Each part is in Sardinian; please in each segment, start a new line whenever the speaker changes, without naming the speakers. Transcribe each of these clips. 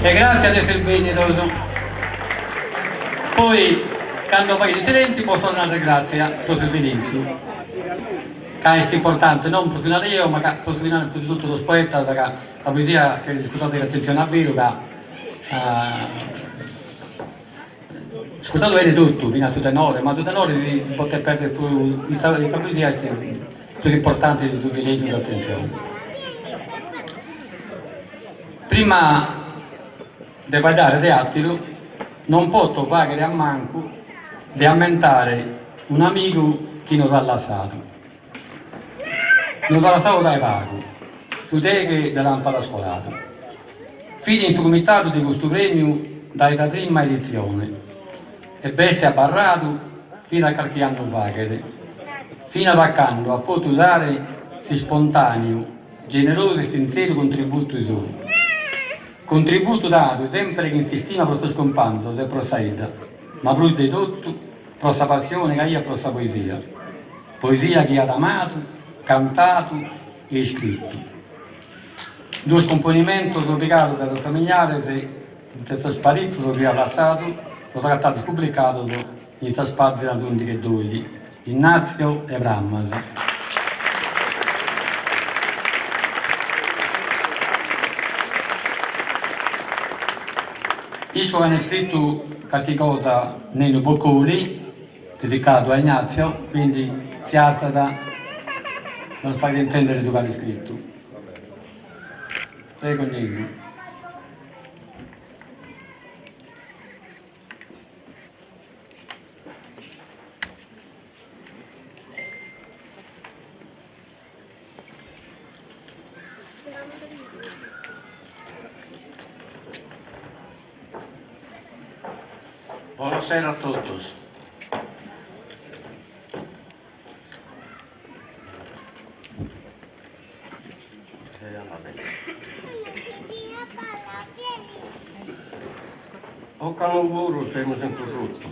E gràtzias de esser bennidos. Poi cando faghet silentziu bos torro a narrer gràtzia pro su silentziu, ca est importante non pro su nare eo ma ca pro su chi naran prus de totu sos poetas ca sa poesia cheret iscurtada cun atentzione a beru ca Iscurtadu 'ene totu, finas su tenore, ma su tenore si si potet perder puru in sa in sa poesia est prus importante su silentziu s'atentzione. Prima de faeddare de atteru non poto faghere a mancu de ammentare un'amigu chi nos at lassadu. Nos at lassadu dae pagu, su deghe de làmpadas coladu. Fit in su comitadu de custu prèmiu dae sa prima editzione e b'est abarradu finas a carchi annu faghet, finas a cando at potu dare s'ispontàneu, generosu e sintzeru contributu sou. Contributu dadu semper chin s'istima pro sos cumpanzos e pro sa 'idda, ma prus de totu pro sa passione chi aiat pro sa poesia. Poesia chi at amadu, cantadu e iscritu. Duos cumponimentos pigados dae sos familiares de sos paritzos chi at lassadu los agatades publicados in sas pàginas ùndighi e dòighi, Ignazio 'e Prammas. Isco chi an iscritu carchi cosa Ninu Boccoli Dedicadu a Ignazio, quindi si artzat nos faghet intendere su ch'at iscritu. Prego Ninu.
Bonasera a totus. Ocannu puru semus in currutu,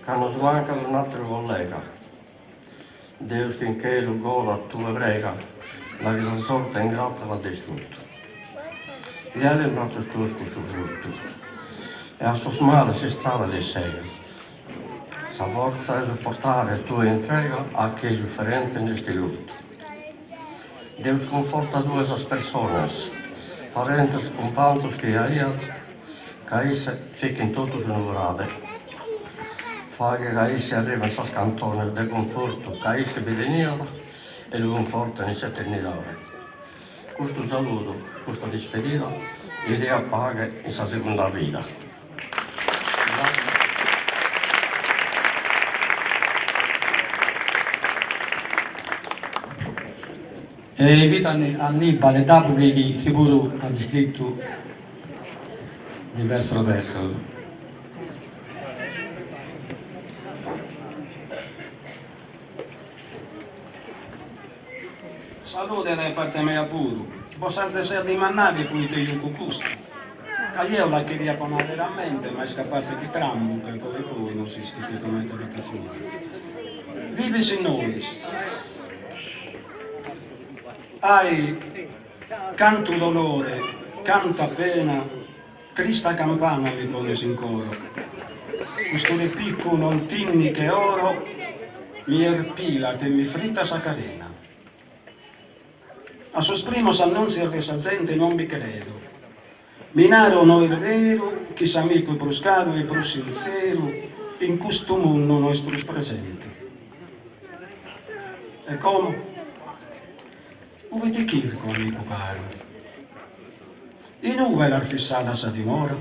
ca nos mancat un'àteru collega. Deus chi in chelu godat tue prega, daghi sa sorte ingrata l'at distruttu. Lealu in bratzos tuos cussu fruttu e a sos males s'istrada lis sega. Sa fortza 'e supportare tue intrega a chie sufferente nd'est in luttu. Deus cunforta tue sas persones, parentes e cumpanzos chi aiat, ca isse fit chin totus unu frade. Faghe ch'a isse arriven sas cantones de cunfortu ch'a isse bi teniat e lu cunforten in s'eternidade. Custu saludu, custa dispedida, li diat paghe in sa segunda vida.
E invito a Annibale Dabuli chi si puru at iscritu diversos versos.
Salude dae parte mea puru. Bos azes a dimandare proite juco custu? Ca jeo la cheria po narrer a mente ma est capatze chi trambuche poi poi no s'ischit comente b'at a finire. Vivis in nois. Ahi, cantu dolore, canta pena, trista campana mi pones in coro. Custu repiccu non tinnit che oro, mi erpilat e mi fritat sa carena. A sos primos annùntzios de sa zente non bi credo. Mi naro no est beru chi s'amicu prus caru e prus sintzeru in custu mundu no est prus presente. E como? Ue ti chirco, amicu caru? In ue l'as fissada sa dimora?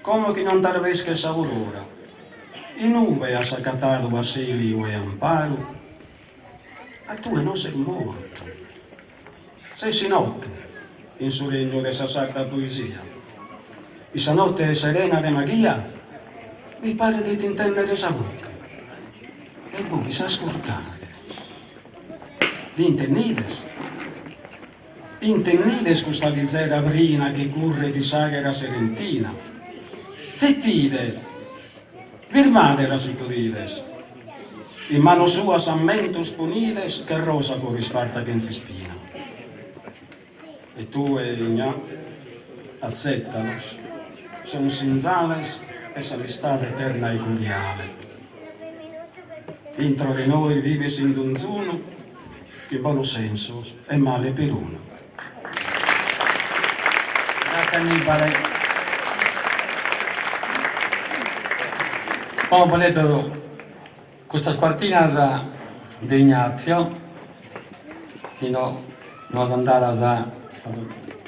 Como chi non t'arveschet s'aurora, in ue as acatadu assèliu e amparu? Ma tue non ses mortu. Ses inoghe, in su regnu de sa sarda poesia. In sa notte serena de maghia mi paret de t'intèndere sa boghe. E bois ascurtade. L'intendides? Intendides custa lizera brina chi curret in s'àghera serentina? Zittide! Firmàdela si podides! In manos suas ammentos ponides che rosa coro isparta chentza ispina. E tue, Ignà? Atzettalos, sun sinzales 'e s'amistade eterna e cordiale. Intro de nois vives in donzunu chin bonos sensos e male perunu.
Grazie Annibale. Como apo letu custas cuartinas de Ignazio chi no nos ant dadas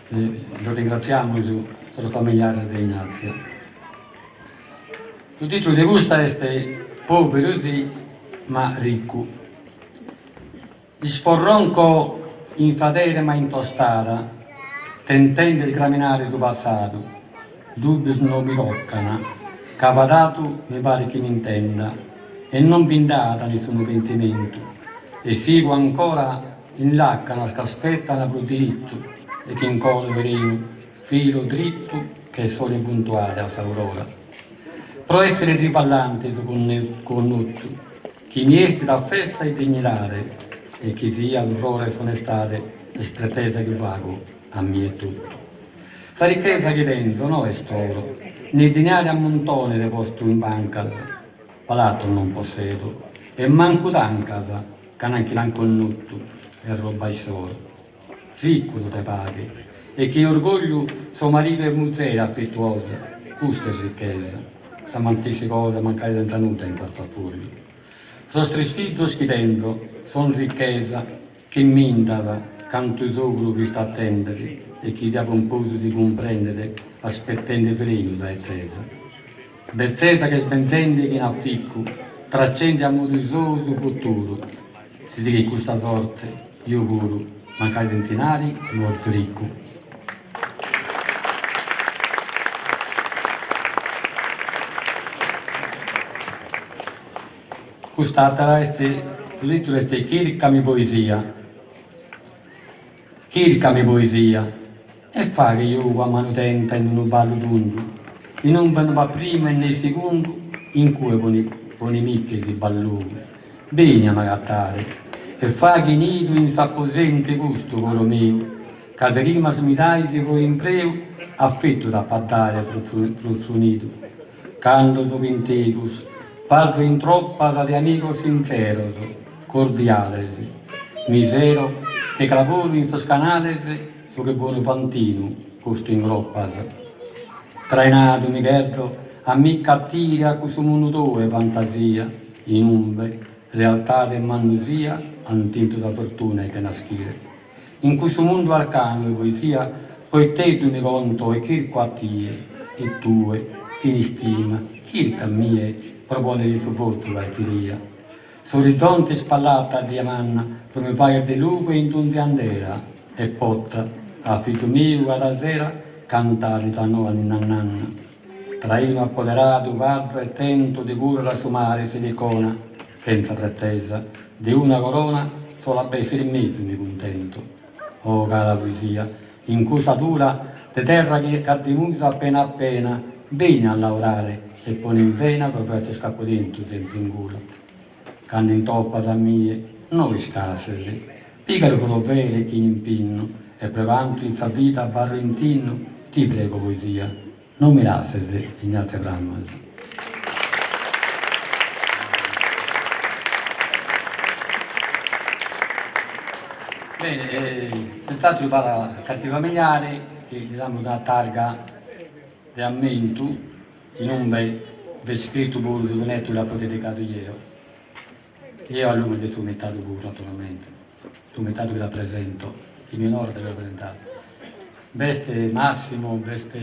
lu ringratziamus sos familiares de Ignazio. Su titulu de custa est Poveru si ma riccu. Isforronco in sa terema intostada, tentende isgraminare su passadu, dubbios no mi toccan, ca fadadu mi paret chi m'intenda, e non bi nd'at nessunu pentimentu, e sigo ancora in làcanas ch'aspettan pro dirittu e chin coro serenu filo drittu che sole puntuale a s'aurora. Pro essere triballante so connottu Chi mi 'estit a festa e dignidade e chi siat frore 'e s'onestade est pretesa chi fago a mie etotu. Sa richesa chi tenzo no est oro, ne dinari a muntones postu in bancas, palatos non possedo e mancu tancas ca nanchi l'an connotu est roba issoro. Riccu so de paghe e chin orgogliu so maridu e muzere affettuosa, custa est ricchesa, sa mantessi cosa mancari senza nudda in portafogliu. Sos tres fizos chi tenzo son ricchesa chi mi nd'at cantu s'ogru vista attendet e chi sia pomposu si cumprendet aspettende serenu sa 'ezzesa. Bezzesa ch'est benzende chin afficcu traccende a modu sou su futuru. Si sighit custa sorte, eo puru, mancari senza 'inari, morzo riccu. Cust'atera est, su titulu est Chircami poesia. Chircami poesia e faghe giogu a manu tenta in unu ballu tundu, in umbe no b'at primu e ne segundu, in cue ponemiche si b'at logu. Beni a m'agatare e faghe nidu in s'aposentu 'e custu coro meu, ca si rimas mi dais pro impreu, afetu t'apo a dare prus frunidu. Cando so chin tegus, parzo in troppas de amigos sintzeros, cordiales. Mi sero che crabolu in sos canales so che bonu fantinu postu in groppas. Trainadu mi cherzo a mi ch'atire a cussu mundu tou 'e fantasia, in umbe realtade e mannosia an tentu sa fortuna 'e che naschire. In cussu mundu arcanu 'e poesia poeteddu mi conto e chirco a tie, e tue, chin istima, chirca a mie pro ponner in su fozu calchi ria. S'orizonte ispallat a die manna pro mi fagher de lughe in donzi andera e pota, a fizu meu cada sera, cantare sa noa ninna nanna. Trainu apoderadu parzo e tento de currer a su mare s'Elicona chentza pretesa de una corona solu a b'esser in mesu mi cuntento. Oh cara poesia, in custa dura de terra chi ch'addimuzo appena appena, beni a laorare e pone in vena sos versos ch'apo tentu sempre in gula. Cando intoppas a mie no iscasses, pigalu pro dovere chin impinnu e pro cantu in sa vida abarro in tinnu ti prego poesia, no mi lasses Ignazio Prammas. Bene, senz'atteru b'at carchi familiare chi li damus una targa de ammentu in umbe b'est iscritu puru su sonettu chi l'apo dedicadu jeo, jeo a lumen de su comitadu puru naturalmente, su comitadu chi rapresento, chi mi onorat de rapresentare. B'est Massimo, b'est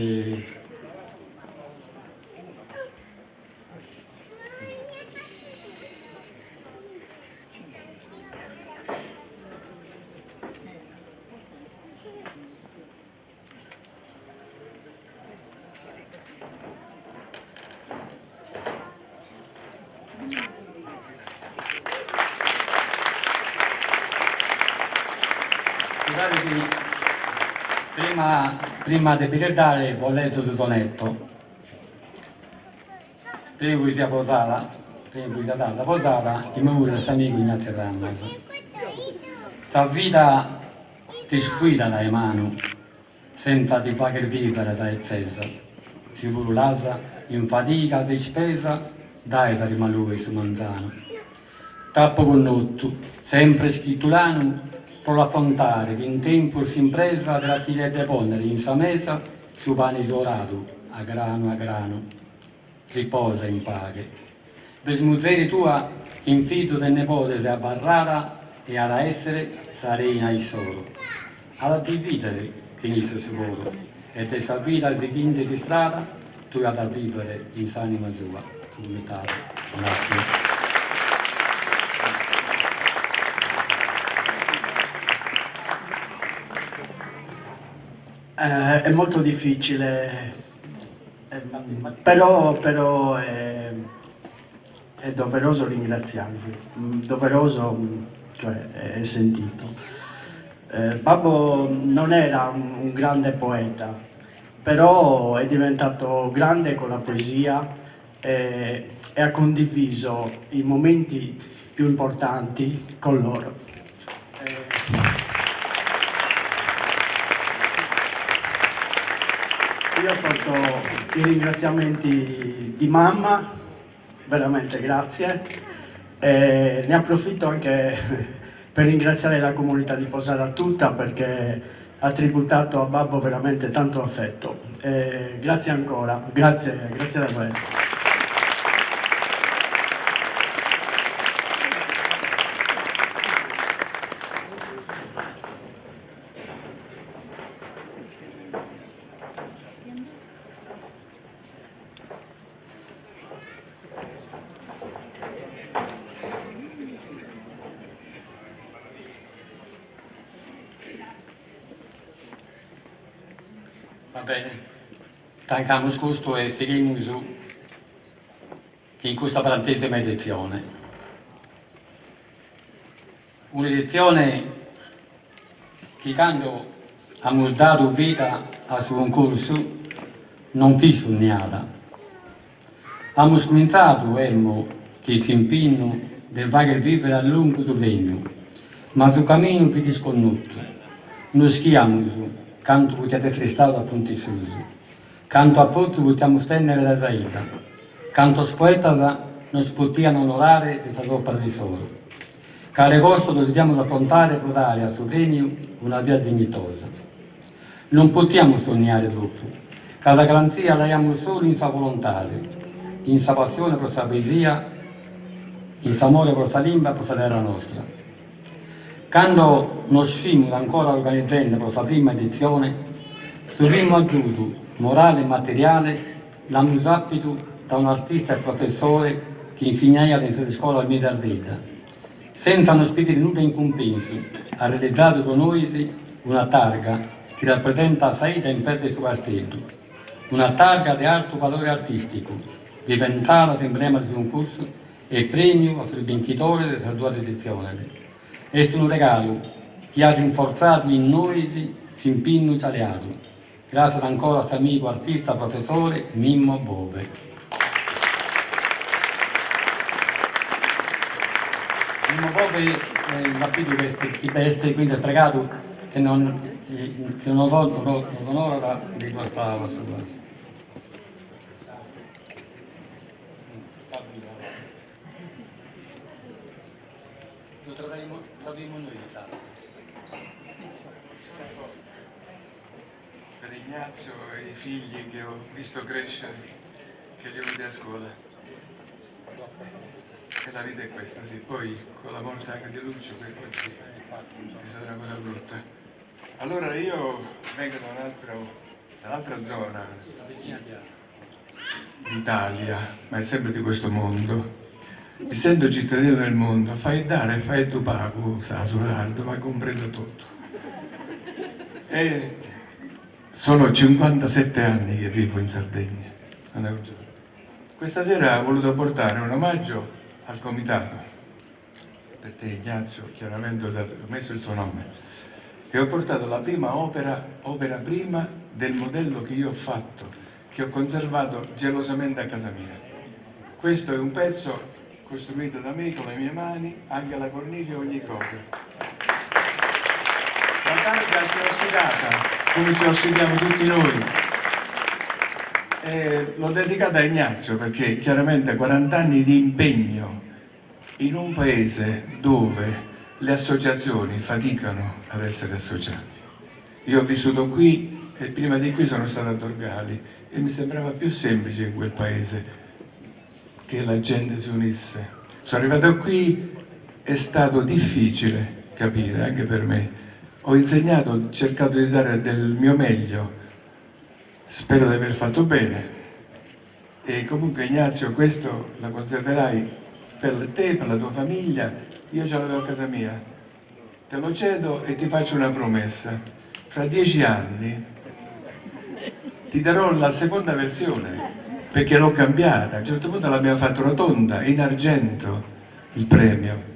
Scusate chi prima, prima de bi dare bos lezo su sonetto. Prima poesia posada, prima poesia sarda posada in memoria de s'amigu Ignazio Prammas. Sa vida t'isfuit dae manu. Sentza ti fagher vivere sa 'etzesa, si puru l'as in fadigas e ispesa dae sa prima lughe 'e su manzanu. T'apo connotu sempre ischitulanu pro l'afrontare chin tempus s'impresa de l'attire de ponnere in sa mesa su pane suoradu a granu a granu. Riposa in paghe. B'est muzere tua chin fizos e nebodes abarrada e at a essere sa reina issoro. At a dividere chin issos su coro e de sa vida sighinde s'istrada tue as a vivere in s'anima sua. Comitadu. Grazie.
È molto difficile Però però è è doveroso ringraziarvi, doveroso cioè è sentito. Babbo non era un grande poeta, però è diventato grande con la poesia e e ha condiviso i momenti più importanti con loro. Io porto i ringraziamenti di mamma, veramente grazie, e ne approfitto anche per ringraziare la comunità di Posada tutta perché ha tributato a babbo veramente tanto affetto. E grazie ancora, grazie, grazie davvero.
Va bene, tancamus custu e sighimus chin custa barantesima editzione. Un'editzione chi cando amus dadu vida a su cuncursu non fit sonniada. Amus cumintzadu, emmo, chin s'impinnu de fagher vivere a longu su premiu, ma su caminu fit isconnotu, no ischiamus cantu podiat essere istadu a puntissusu, cantu apozu podiamus tennere dae sa 'idda, cantos poetas nos podian onorare de sas operas issoro, cale costos deviamus afrontare pro dare a su premiu una via dignitosa. Non podiamus sonniare tropu, ca sa garantzia l'aiamus solu in sa volontade, in sa passione pro sa poesia, in s'amore pro sa limba e pro sa terra nostra. Cando nos fimus ancora organizende pro sa prima editzione, su primu agiudu, morale e materiale, l'amus àpidu dae un'artista e professore chi insignaiat in sas iscolas mèdias de 'idda. Sentza nos pedire nudda in cumpensu, at realizadu pro nois una targa chi rapresentat sa 'idda in pees de su casteddu, una targa de artu valore artìsticu, diventada s'emblema de su cuncursu e prèmiu a sos binchidores de sas duas editziones. Est unu regalu chi at rinfortzadu in nois s'impinnu già leadu. Gràtzias ancora a s'amigu artista professore Mimmo Bove. Mimmo Bove l'apo bidu chi est chi b'est, quindi est pregadu chi non chi nos onorat de duas paràulas suas. Lu traduimus nois in sardu.
Per Ignazio e i figli che ho visto crescere, che li ho avuti a scuola. E la vita è questa, sì. Poi con la morte anche di Lucio, che oggi è stata una cosa brutta. Allora io vengo da un altro, dall'altra zona d'Italia, ma è sempre di questo mondo. Mi sento cittadino del mondo, faeddare faeddo pagu sa su sardu, ma cumprendo totu. E sono 57 anni che vivo in Sardegna, non è un gioco. Questa sera ho voluto portare un omaggio al comitato, per te Ignazio, chiaramente ho dato, ho messo il tuo nome, e ho portato la prima opera, opera prima del modello che io ho fatto, che ho conservato gelosamente a casa mia. Questo è un pezzo costruito da me con le mie mani, anche la cornice e ogni cosa. La targa si è ossidata. Come ci auspichiamo tutti noi. E l'ho dedicata a Ignazio perché chiaramente 40 anni di impegno in un paese dove le associazioni faticano ad essere associate. Io ho vissuto qui e prima di qui sono stato a Dorgali e mi sembrava più semplice in quel paese che la gente si unisse. Sono arrivato qui, è stato difficile capire, anche per me. Ho insegnato, ho cercato di dare del mio meglio, spero di aver fatto bene. E comunque Ignazio questo la conserverai per te, per la tua famiglia, io ce l'avevo a casa mia. Te lo cedo e ti faccio una promessa. Fra dieci anni ti darò la seconda versione, perché l'ho cambiata. A un certo punto l'abbiamo fatta rotonda, in argento, il premio.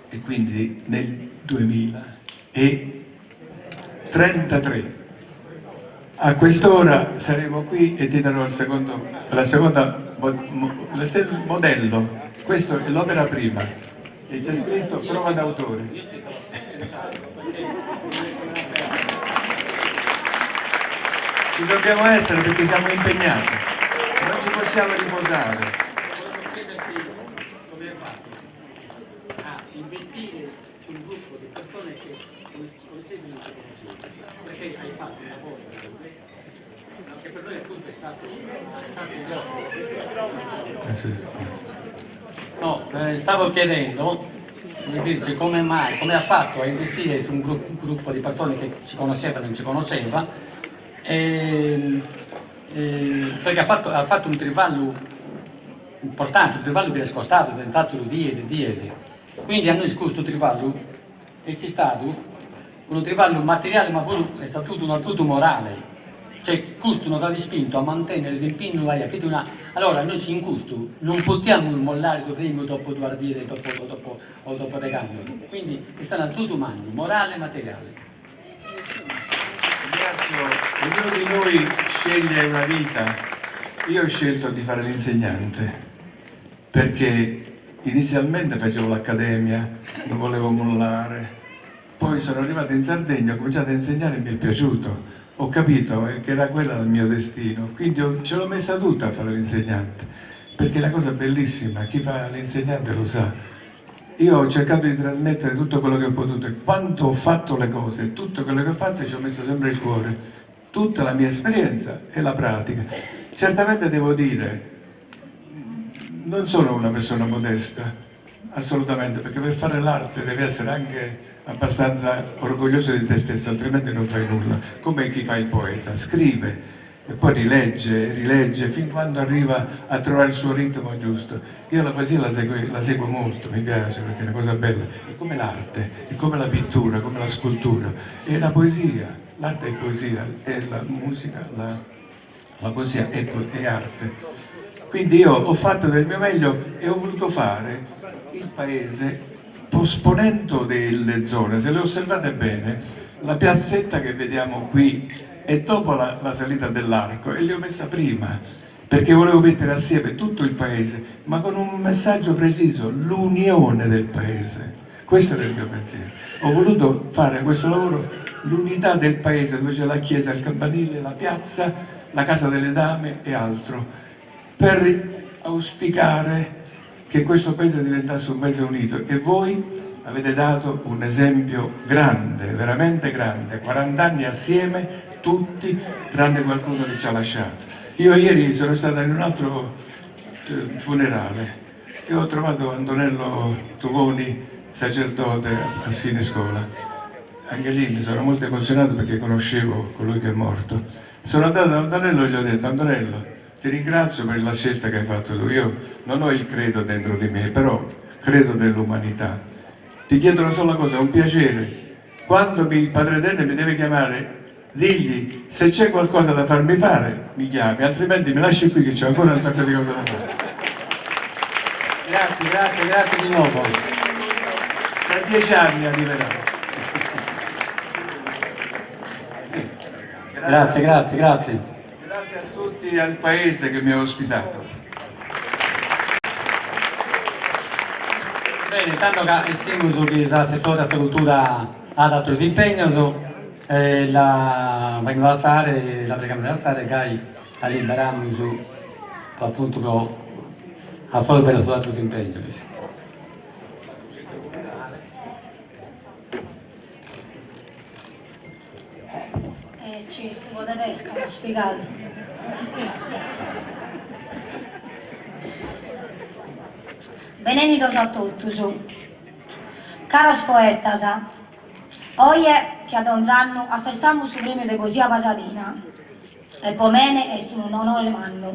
E quindi nel 2033 a quest'ora saremo qui e ti darò il secondo, la seconda, lo stesso modello. Questo è l'opera prima e c'è scritto prova d'autore. Ci dobbiamo essere perché siamo impegnati, non ci possiamo riposare.
Volevo chiederti come hai fatto a investire su un gruppo di persone che conoscevi non ti conoscevi, perché hai fatto un lavoro grande, che per noi appunto è stato, è stato un lavoro.
Grazie, grazie.
No, eh, stavo chiedendo di dirci come mai, come ha fatto a investire su un gruppo, un gruppo di persone che ci conosceva e non ci conosceva, e, e, perché ha fatto, ha fatto un trivallu importante, un trivallu chi l'est costadu, senz'atteru dies e dies. Quindi a nois custu trivallu est istadu unu trivallu materiale ma puru est istadu unu azudu morale, cioè custu nos at ispintu a mantennere s'impinnu aia fit una allora nois in custu non potiamus mollare su premiu dopo duas dies dopo dopo o dopo degh'annos, quindi est istadu un'azudu mannu morale e materiale.
Ignazio, ognuno di noi sceglie una vita, io ho scelto di fare l'insegnante perché inizialmente facevo l'accademia, non volevo mollare, poi sono arrivato in Sardegna, ho cominciato a insegnare e mi è piaciuto, ho capito che era quello il mio destino, quindi ce l'ho messa tutta a fare l'insegnante, perché è una cosa bellissima, chi fa l'insegnante lo sa. Io ho cercato di trasmettere tutto quello che ho potuto e quando ho fatto le cose, tutto quello che ho fatto ci ho messo sempre il cuore, tutta la mia esperienza e la pratica. Certamente devo dire, non sono una persona modesta, assolutamente, perché per fare l'arte devi essere anche abbastanza orgoglioso di te stesso, altrimenti non fai nulla. Come chi fa il poeta, scrive e poi rilegge, rilegge, fin quando arriva a trovare il suo ritmo giusto. Io la poesia la seguo, la seguo molto, mi piace perché è una cosa bella, è come l'arte, è come la pittura, come la scultura, è la poesia, l'arte è poesia, è la musica, la, la poesia è, è arte. Quindi io ho fatto del mio meglio e ho voluto fare il paese posponendo delle zone. Se le osservate bene, la piazzetta che vediamo qui è dopo la, la salita dell'arco e li ho messa prima perché volevo mettere assieme tutto il paese, ma con un messaggio preciso, l'unione del paese. Questo era il mio pensiero. Ho voluto fare questo lavoro, l'unità del paese, dove c'è la chiesa, il campanile, la piazza, la casa delle dame e altro, per auspicare che questo paese diventasse un paese unito. E voi avete dato un esempio grande, veramente grande, 40 anni assieme, tutti, tranne qualcuno che ci ha lasciato. Io ieri sono stato in un altro eh, funerale e ho trovato Antonello Tuvoni, sacerdote a Siniscola. Anche lì mi sono molto emozionato perché conoscevo colui che è morto. Sono andato da Antonello e gli ho detto, Antonello, ti ringrazio per la scelta che hai fatto tu. Io non ho il credo dentro di me, però credo nell'umanità. Ti chiedo una sola cosa, un piacere. Quando mi, il Padre Eterno mi deve chiamare, digli se c'è qualcosa da farmi fare, mi chiami, altrimenti mi lasci qui che c'è ancora un sacco di cose da fare.
Grazie, grazie, grazie di nuovo.
Tra dieci anni arriverà.
Grazie, grazie, grazie.
Grazie a tutti e al paese che mi ha ospitato.
Bene, tando ca ischimus chi s'assessore a sa cultura at ateros impegnos. E la faghimus alzare, la pregamus de alzare gai la liberamus appuntu pro assolvere sos ateros impegnos.
Eh certu, po tedesca m'as pigadu. Benennidos a totus. Caros poetas, oje che a donz'annu afestamus su premiu de poesia pasadina e po mene est unu onore mannu.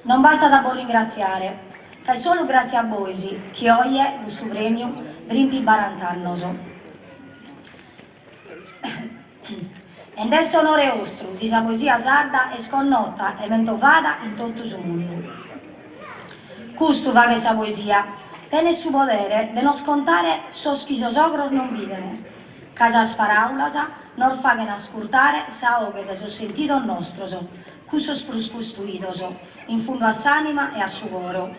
Non bastat a bos ringratziare, ca est solu gratzie a bois chi oje custu premiu drimpit barant'annos. E nd'est onore 'ostru si sa poesia sarda est connota e mentovada in totu su mundu. Custu faghet sa poesia, tenet su podere de nos contare sos chi sos ogros non biden, ca sas paraulas nos faghen ascurtare sa 'oghe de sos sentidos nostros, cussos prus custuidos, in fundu a s'anima e a su coro.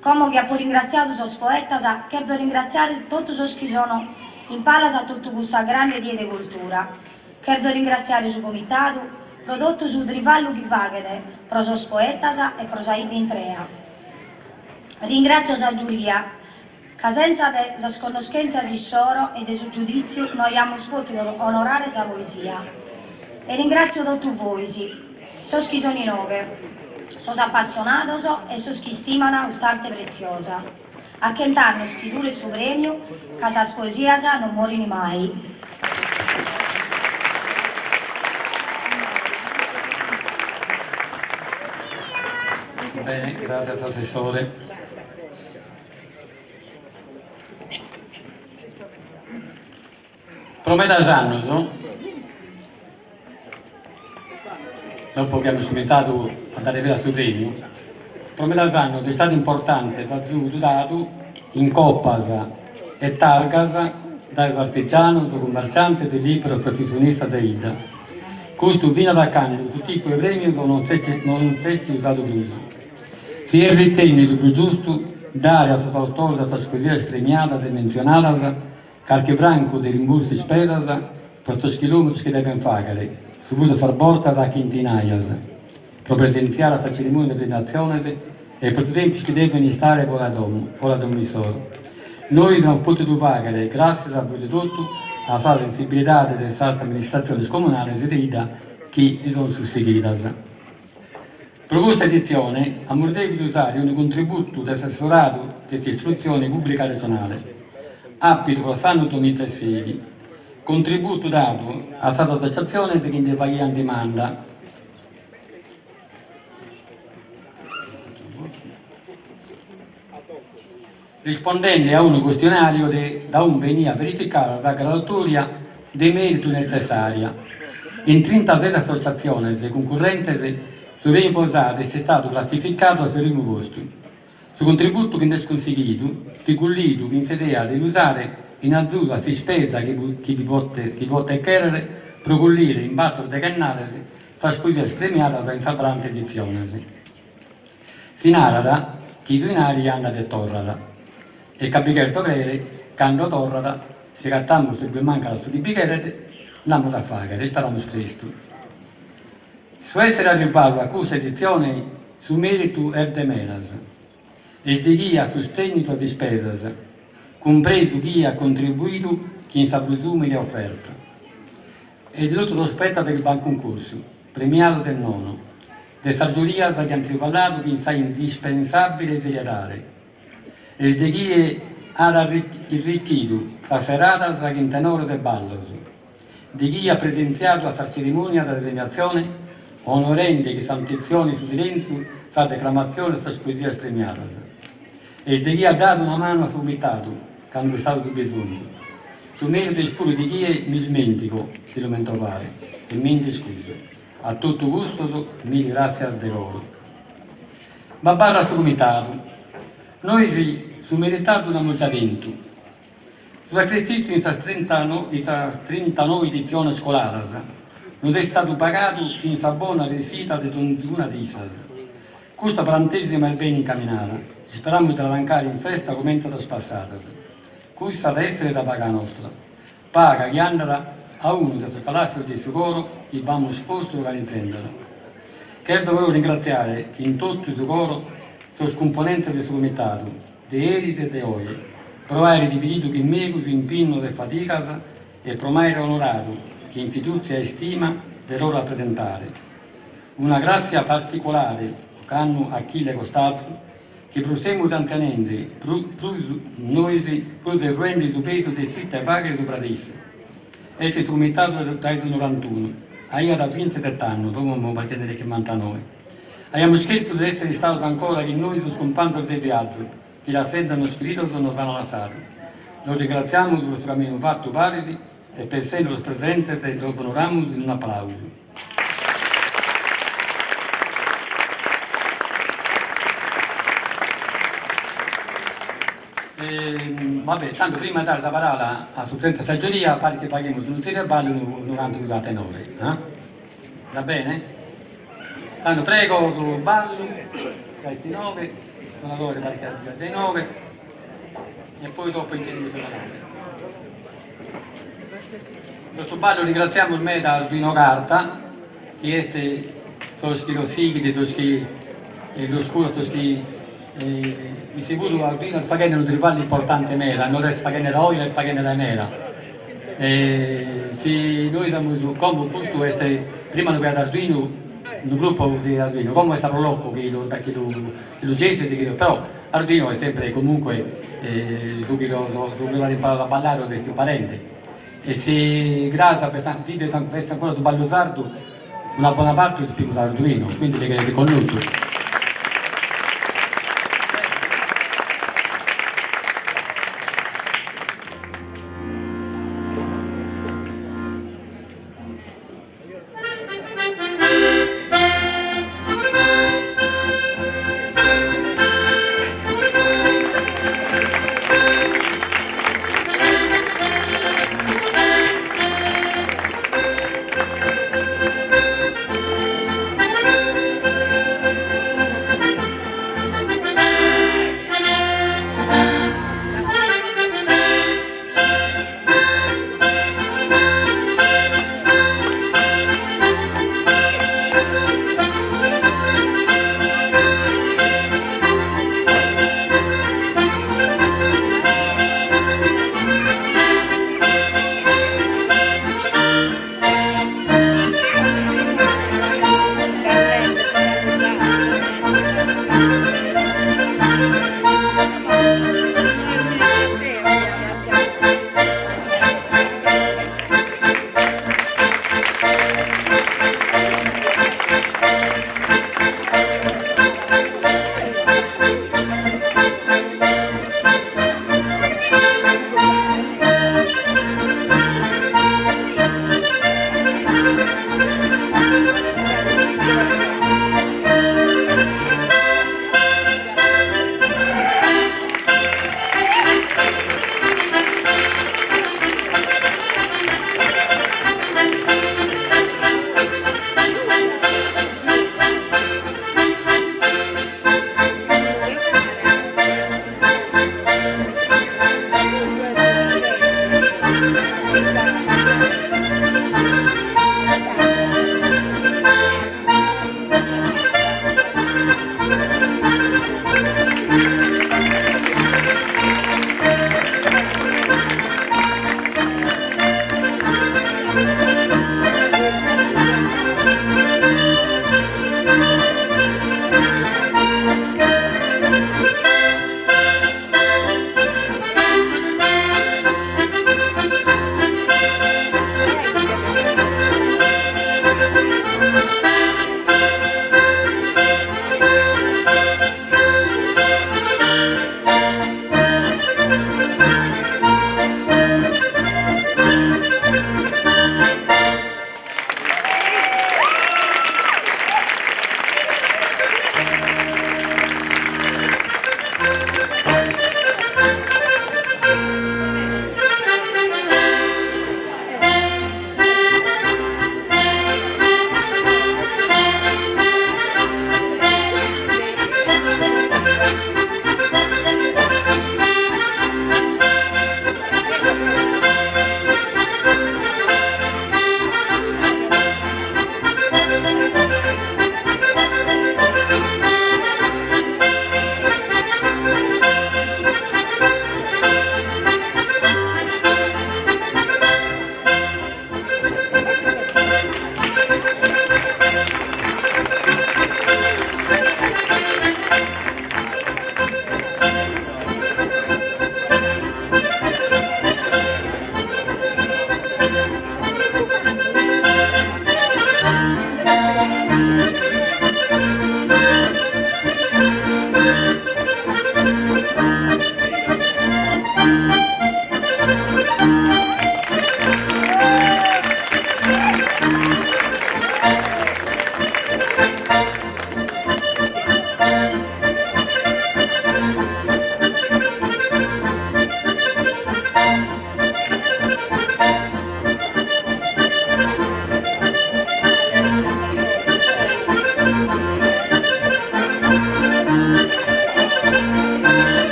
Como chi apo ringratziadu sos poetas, cherzo ringratziare totu sos chi sono in palas a totu custa grande die de cultura. Cherzo ringratziare su comitadu pro totu su trivallu chi faghet pro sos poetas e pro sa 'idda intrea. Ringratzio sa giuria, ca sentza de sas connoschentzias issoro e de su giuditziu no aiamus potidu onorare sa poesia. E ringratzio totu vois, sos chi sono inoghe, sos apassionados e sos chi istiman cust'arte pretziosa. A chent'annos chi duret su premiu, ca sas poesias non morin mai.
Bene, gràtzias assessore. Pro medas annos, dopo chi amus cumintzadu a dare vida a su premiu, pro medas annos est istadu importante s'azudu dadu in copas e targas dae sos artigianos, cummerciantes e liberos professionistas de 'idda. Custu finas a cando custu tipu 'e premios non s'est usadu prus. Si est ritènnidu prus giustu dare a sos autores de sas poesias premiadas e mentzionadas carchi francu de rimbursu ispesas pro sos chilòmetros chi devent fàghere, su prus de sas bortas a chentinaias, pro presentziare a sas tzerimònias de premiatziones e pro su tempus chi devent istare fora domo, fora domo issoro. Nois amus pòtidu fàghere gràtzias prus de totu a sa sensibilidade de sas amministratziones comunales de 'idda chi si sunt sussighidas. Pro custa editzione amus dèvidu usare unu contributu de s'Assessoradu de s'Istrutzione Pùblica Regionale, àpidu pro s'annu duamìgiaesèighi, contributu dadu a sas assotziatziones chi nde faghiant dimanda. Rispondende a unu cuestionàriu de da ue beniat verificada sa graduatòria de mèritu netzessària. In trintases assotziatziones cuncurrentes su Premiu Posada est istadu classificadu a su primu postu. Su contributu chi nd'est cunsighidu fit cullidu chin s'idea de l'usare in azudu a s'ispesa chi chi bi potet chèrrere pro cullire in bator deghennales sas poesias premiadas in sas baranta editziones. Si narat chi su 'inari andat e torrat e ca bi cherzo crere cando torrat si agattamus su chi mancat su chi bi cheret l'amus a faghere isperamus prestu. Su essere arrivadu a custa editzione su meritu est de medas, est de chie at sustènnidu sas ispesas, cumpresu chie at contribuidu chin sa prus umile oferta e de totu sos poetas chi b'ant cuncursu, premiados e nono, de sas giurias chi ant triballadu chin sa indispensàbile seriedade. Est de chie at irrichidu sas seradas chin tenores e ballos, de chie at presentziadu a sas tzerimònias de premiatzione onorende chin s'atentzione e su silentziu sa declamatzione de sas poesias premiadas. Est de chie at dadu una manu a su comitadu cando b'est istadu su bisonzu. Su meritu est puru de chie m'ismentigo de lu mentovare e mi nd'iscuso. A totu custos milli gràtzias de coro. B'abarrat su comitadu. Nois su meritadu l'amus già tentu. Su sacrifìtziu in sas trintanoe editziones coladas nos est istadu pagadu chin sa bona ressida de donzuna de issas. Custa barantèsima est bene incaminada, isperamus de la tancare in festa comente sas passadas. Custa at a èssere sa paga nostra. Paga chi andat. a unu de sos calàscios de su coro chi b'amus postu organizende·lu. Cherzo però ringratziare chin totu su coro sos cumponentes de su comitadu, de eris e de oje, pro àere divididu chin megus impinnos e fadigas e pro m'àere onoradu chin fidùtzia e istima de los rapresentare. Una gràssia particulare ocannu a Achille Costazu, chi prus semus antzianende, prus nois prus est ruende su pesu de s'ite fàghere subra de issu. Est in su comitadu dae su norantunu, aiat bintiset'annos, como faghet chimbantanoe. Aiamus chertu de èssere istados ancora chin nois sos cumpanzos de viazu, chi lassende·nos feridos nos an lassadu. Los ringratziamus pro su caminu fatu paris e pensende·los presentes los onoramus chin un'aplàusu. Vabbè, tando prima de dare sa paràula a su presidente de sa giuria, paret chi faghimus unu ziru 'e ballu e unu cantigu a tenore, ah? Va bene? Tando prego su ballu, ca est inoghe, sonadore paret chi già sia inoghe, e poi dopo intendimus su tenore. Pro su ballu ringratziamus meda Arduino Carta, chi est sos chi los sighit, sos chi los curat, sos chi isse puru Arduino est faghende unu triballu importante meda, no l'est faghende da oe, l'est faghende dae meda. E si nois amus, como custu est, prima lu faghiat Arduino, unu gruppo de Arduino, como est sa Pro Loco chi lu chi lu chi lu gestit, chi lu, però Arduino est sempre comunque su chi los at imparadu a ballare los est imparende. E si cras b'est ancora su ballu sardu, una bona parte lu depimus a Arduino, quindi li cheret riconnotu.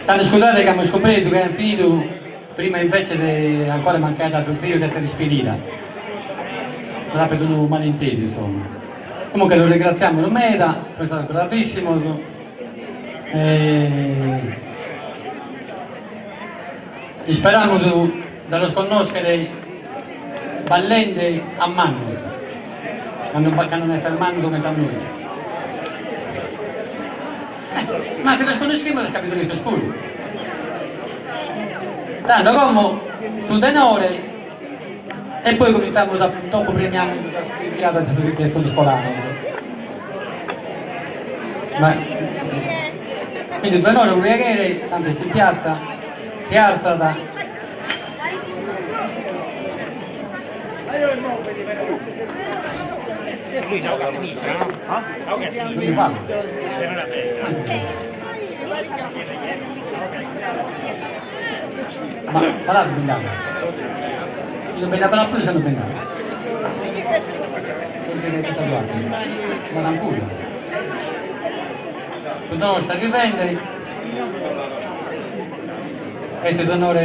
Tando iscusade ca amus cumpresu chi aiant finidu prima invece de ancora mancaiat su ziru de sa dispedida. B'at apidu unu malintesu insomma. Comunque los ringratziamus meda, sono istados bravissimos e isperamus de los connoschere ballende a mannos, cando cando ant a esser mannos comente a nois. Ma si los connoschimus est ca bi sun issos puru. Tando como su tenore e poi cominzamus a dopo premiamus sas pius de sos iscolanos. Ma quindi su tenore unu piaghere, tantu est in piazza, si alzat. Ma faladu bi nd'at? Si non bi nd'at faladu prus ca non bi nd'at. Ci nd'at ampudda. Su tenore est arrivende. Est su tenore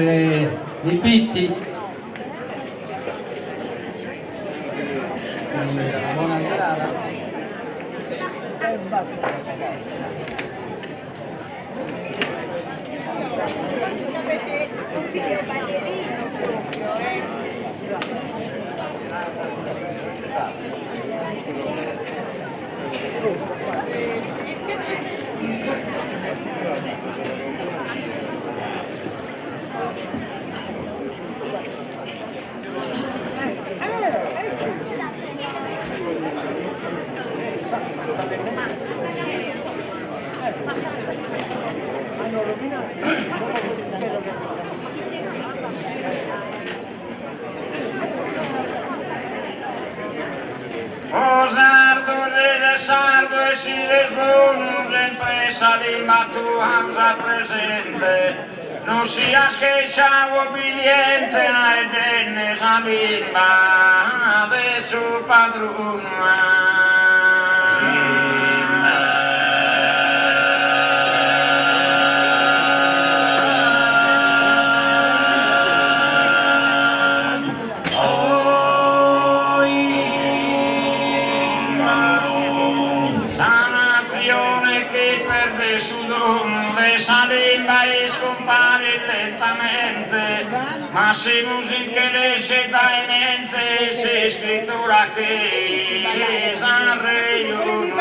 de Bitti. Bona serada.
O sardu si ses sardu e si ses bonu sempre sa limba tua usa presente non sias chesciau obbediente aeddende sa limba de su padronu. Sa natzione chi perdet su donu de sa limba iscumparit lentamente, ma si si nche l'essit dae mente s'iscritura chin s'arrejonu.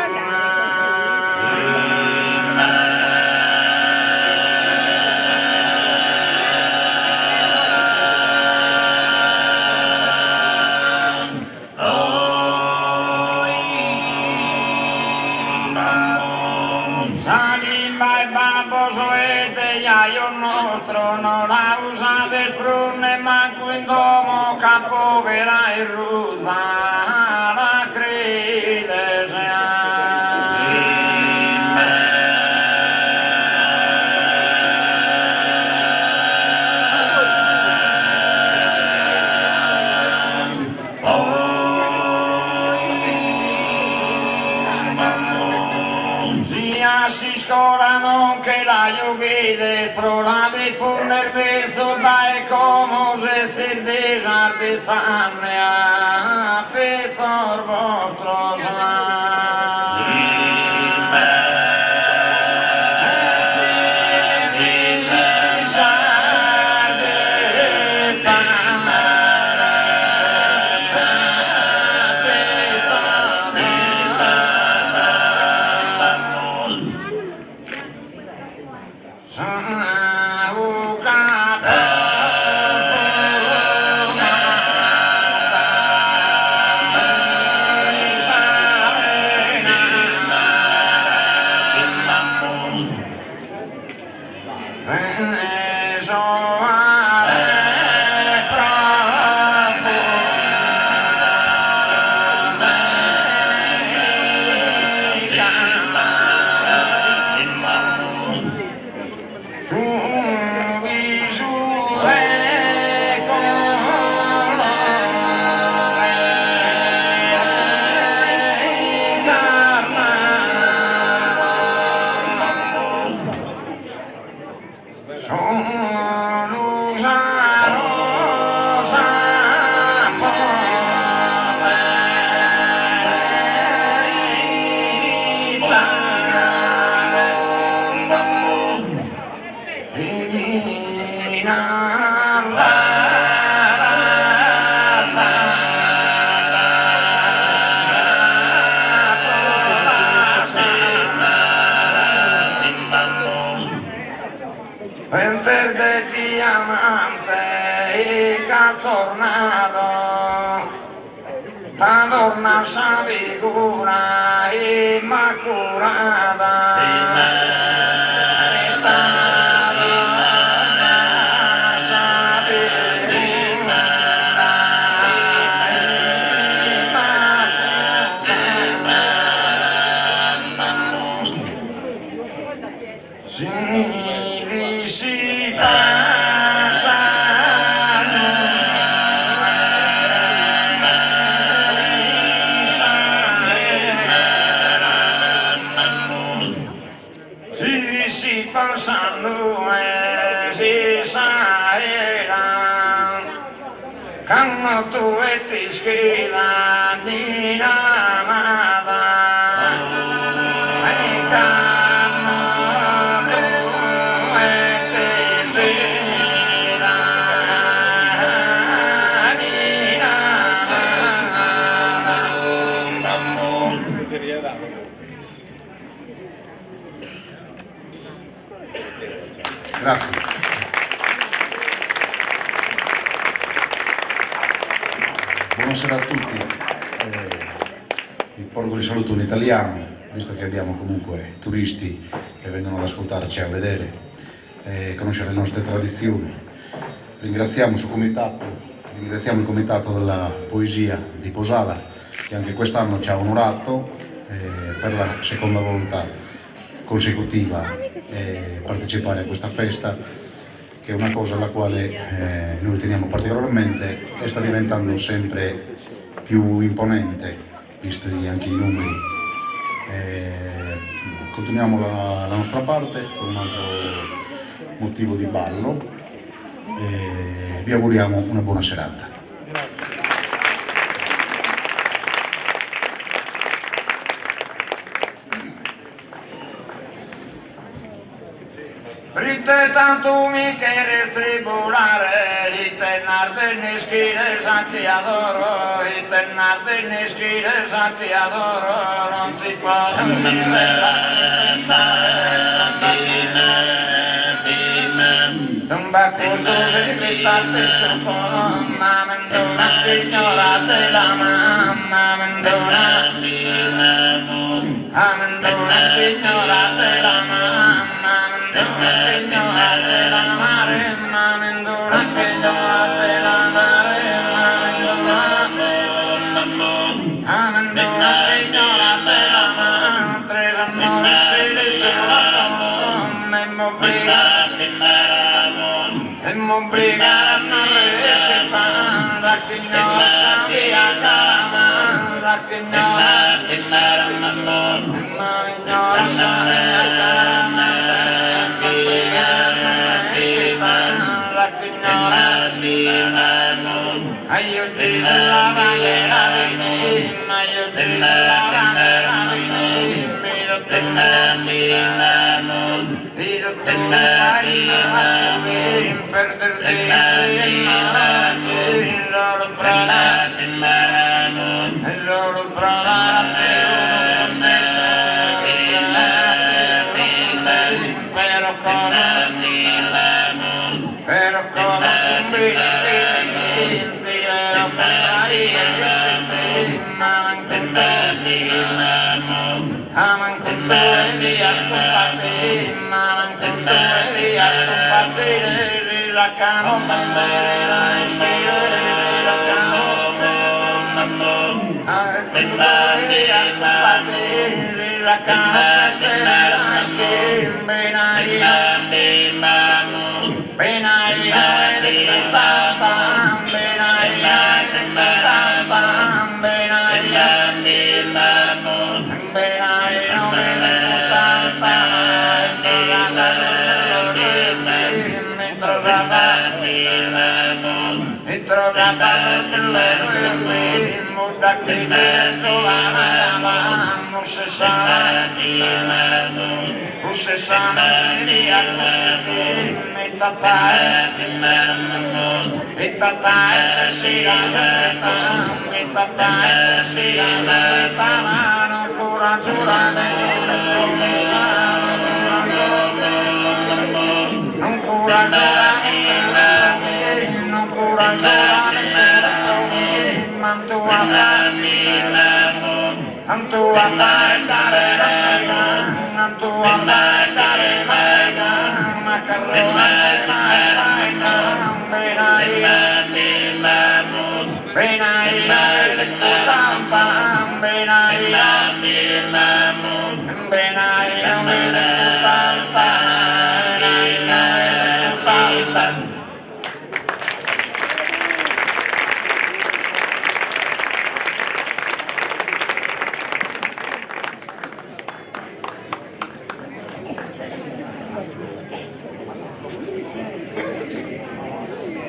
Sa limba 'e babbos e de jajos nostros no la usades prus nemmancu in domo ca povera e ruza la creides. Si a s'iscola non che la giughides pro la difunder mezus dae como sezis disardizande a fizos bostros. T'as tornadu, t'adornat sa figura immaculada. T'adornat sa figura immaculada. Si dissipat sa nue Si dissipat sa nue in s'aera Cando tue t'ischidas Nina amada E cando tue t'ischidas Nina amada.
Grazie. Buonasera a tutti. Vi porgo il saluto in italiano, visto che abbiamo comunque turisti che vengono ad ascoltarci e a vedere e conoscere le nostre tradizioni. Ringraziamo su comitato, ringraziamo il comitato della poesia di Posada che anche quest'anno ci ha onorato per la seconda volta consecutiva partecipare a questa festa che è una cosa alla quale noi teniamo particolarmente e sta diventando sempre più imponente, visti anche i numeri. Continuiamo la nostra parte con un altro motivo di ballo e vi auguriamo una buona serata.
Prite tantu mi cheres tribulare, ite nas de n'ischire sa chi adoro, ite nas de n'ischire sa chi adoro, non ti podo Tumba custu s'invitat su coro, m'amenduna ch'ignorat la mamma, amenduna Amenduna ch'ignorat la mamma, amenduna ch'ignorat la mare, amenduna ch'ignorat la mare, amenduna Amenduna ch'ignorat la madre, s'amore si e m'obbligat a narrer s'ispada chi no sabia cara chi no ma sabia cara m'obbligat a narrer s'ispada chi no Aio Gesù la bandiera aio Gesù la bandiera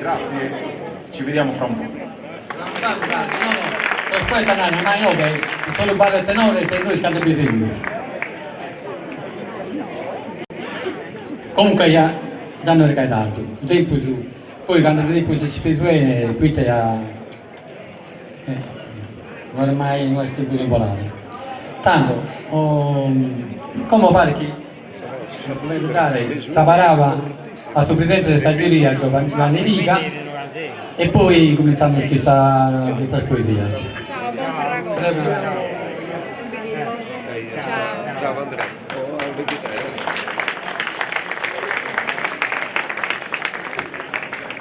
Grazie, ci vediamo fra un po'.
Aspetta Nanni, ma inoghe solu b'at tenores e nois cando bi semus. Comunque ja già no est gai tardu, su tempus, poi cando su tempus est ispidu 'ene proite ja no est mai no est tempus imboladu. Tando como paret chi volevo dare sa paraula a su presidente de sa giuria Giovanni Piga e poi cuminzamus chin sa chin sas poesias. Prego.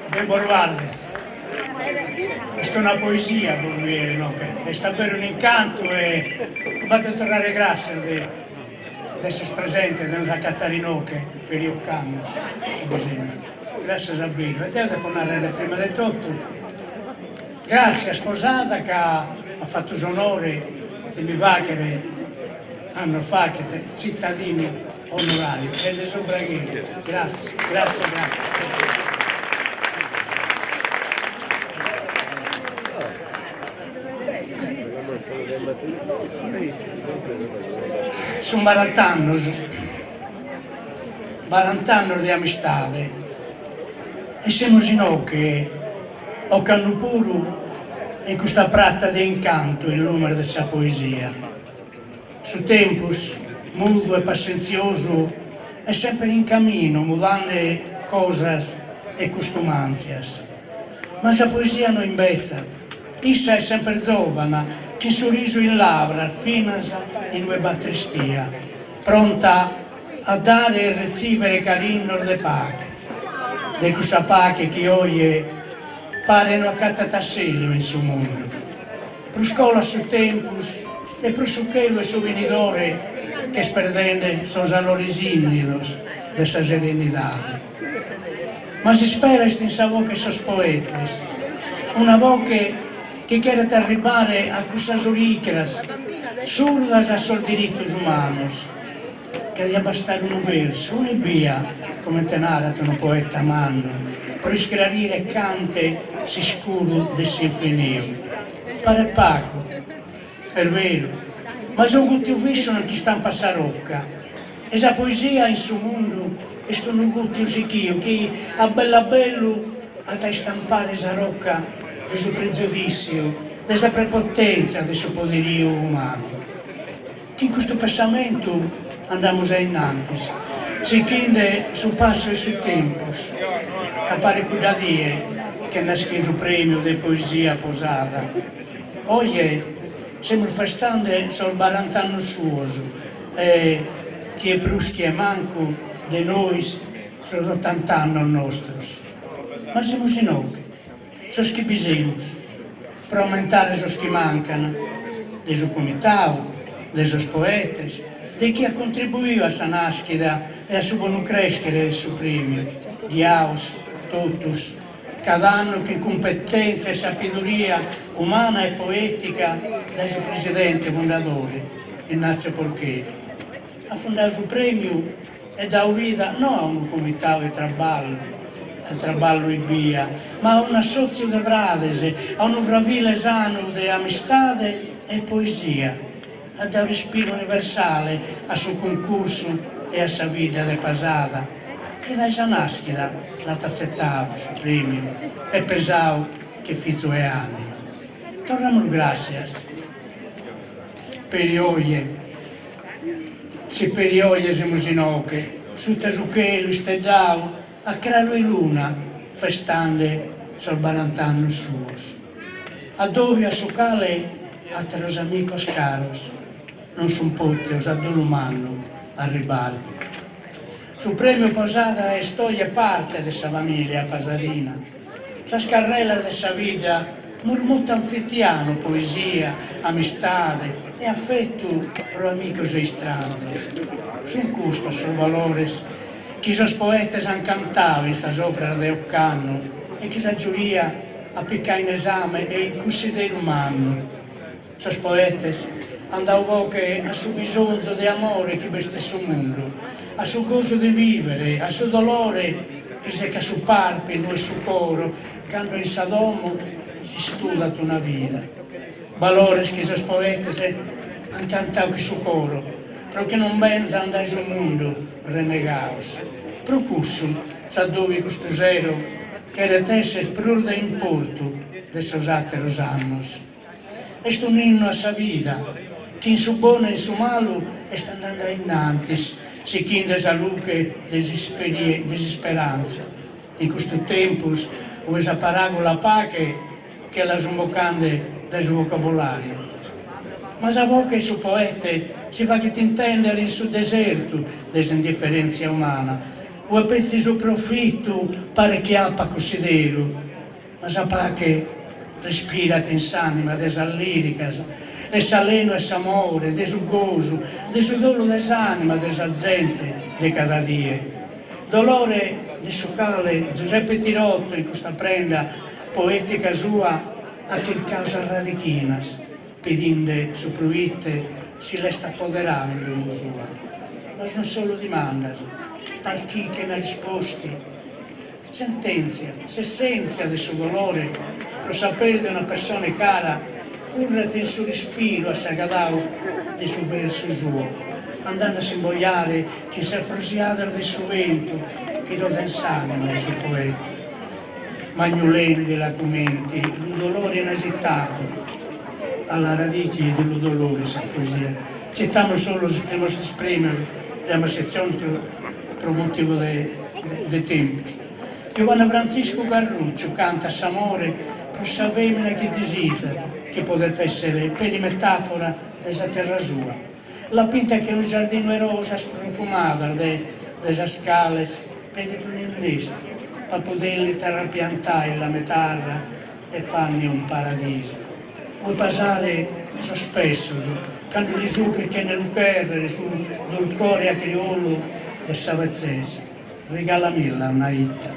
De Vallet. Est una poesia pro biere inoghe, est aberu un'incantu e b'at de torrare gràssias de d'esser presentes, de nos acatare inoghe peri ocannu chi bi semus. Gràssias a beru. E deo depo nàrrere prima de totu gràssias Posada ca at fatu s'onore de mi fàghere annos faghet tzitadinu onoràriu e nde so bragheri. Gràtzias, gràtzias, gràtzias. Sun barant'annos, barant'annos de amistade e semus inoghe ocannu puru in custa prata de incantu in lùmene de sa poesia. Su tempus, mudu e passentziosu, est semper in caminu mudande cosas e costumàntzias. Ma sa poesia no imbetzat, issa est semper zòvana, chin su risu in lavras finas in ue b'at tristia, pronta a dare e retzìvere carinnos de paghe, de cussa paghe chi oje paret no acatat assèliu in su mundu. Prus colat su tempus e prus su chelu 'e su benidore ch'est perdende sos alores ìnnidos de sa serenidade. Ma s'ispera est in sa boche 'e sos poetes, una boche chi cheret arribbare a cussas oricras surdas a sos diritos umanos, ca diat bastare unu versu, un'ebbia, comente narat unu poeta mannu, pro iscrarire ecante s'iscuru de s'infiniu. Paret pagu, est beru, ma su gùtiu fissu non nch'istampat sa roca, e sa poesia in su mundu est unu gùtiu sighiu chi a bellu a bellu at a istampare sa roca de su pregiudìssiu, de sa prepotèntzia de su poderiu umanu. Chin custu pessamentu andamus a innantis, sichinde su passu 'e su tempus, ca paret cudda die ch'est naschiu su premiu de poesia Posada. Oje semus festande sos barant'annos suos e, chie prus chie mancu de nois, sos otant'annos nostros. Ma semus inoghe. Sos chi bi semus, pro ammentare sos chi mancan, de su comitau, de sos poetes, de chie at contribuiu a sa nàschida e a su bonu crèschere de su prèmiu, ghiaos, totus, cada annu chin cumpetèntzia e sapidoria umana e poètica dae su presidente fundadore, Ignazio Porcheddu. At fundau su prèmiu e dau vida no a unu comitau 'e traballu, 'e traballu ebbia, ma a un'assòtziu de frades, a unu fravile sanu de amistade e poesia, at dau respiru universale a su cuncursu e a sa bidda de Pasada, chi dae sa nàschida l'at atzetau su prèmiu e pesau che fizu 'e ànima. Torramus gràssias peri oje. Si peri oje semus inoghe, suta su chelu isteddau a craru 'e luna, festande. sos barant'annos suos. Addòbiu a su cale àteros amicos caros non sunt pòtios a dolu mannu arribare. Su Prèmiu Posada est oje parte de sa famìlia pasadina. Sas carrelas de sa bidda murmutan fitianu poesia, amistade e afetu pro amicos e istranzos. Sun custos sos valores chi sos poetes an cantau in sas òperas de ocannu e chi sa giuria at picau in esame e in cunsideru mannu. Sos poetes an dau boche a su bisonzu de amore chi b'est in su mundu, a su gosu de vivere, a su dolore chi secat su pàrpidu 'e su coro cando in sa domo s'istudat una vida. Balores chi sos poetes an cantau chin su coro pro chi non benzan dae su mundu renegaos. Pro cussu s'addòbiu custu sero cheret esser prus de importu de sos àteros annos. Est un'innu a sa vida, chi in su bonu e in su malu est andende a innantis, sichinde sa luche de s'isperàntzia. In custu tempus ue sa paràgula pache che la sun bocande dae su vocabolàriu. Ma sa boche 'e su poete si faghet intèndere in su desertu de s'indiferèntzia umana, ue petzi su profitu paret chi apat cussideru. Ma sa pache respirat in s'ànima de sas lìricas, 'e s'alenu 'e s'amore, de su gosu, de su dolu de s'ànima de sa zente de cada die. Dolore de su cale Zuseppe Tirotto in custa prenda poètica sua at chircau sas radichinas, pedinde su proite si l'est apoderau in domo sua. Ma sun solu dimandas, palchì chena risposti. Sentèntzia, S'essèntzia de su dolore pro sa pèrdida de una persone cara curret in su respiru assagadau de su versu suo, andende a s'imbojare chin sas frosiadas de su bentu chi roden s'ànima de su poeta, magnulendila cumenti lu dolore inasitato alla radici de lu dolore sa poesia. Citamus solu sos primos tres prèmios de ambas setziones pro motivu de de tempus. Giovanni Frantziscu Carrucciu cantat s'amore pro sa fèmina chi disizat, chi podet èssere peri metàfora de sa terra sua. La pintat che unu giardinu 'e rosas profumadas de de sas cales pedit un'innestu pa poderli trapiantai la me tarra e fanni un paradisu. Ue pasare sos pessos cando li suprit chene lu chèrrere su durcore acriolu de sa betzesa. Regalamilla una 'itta.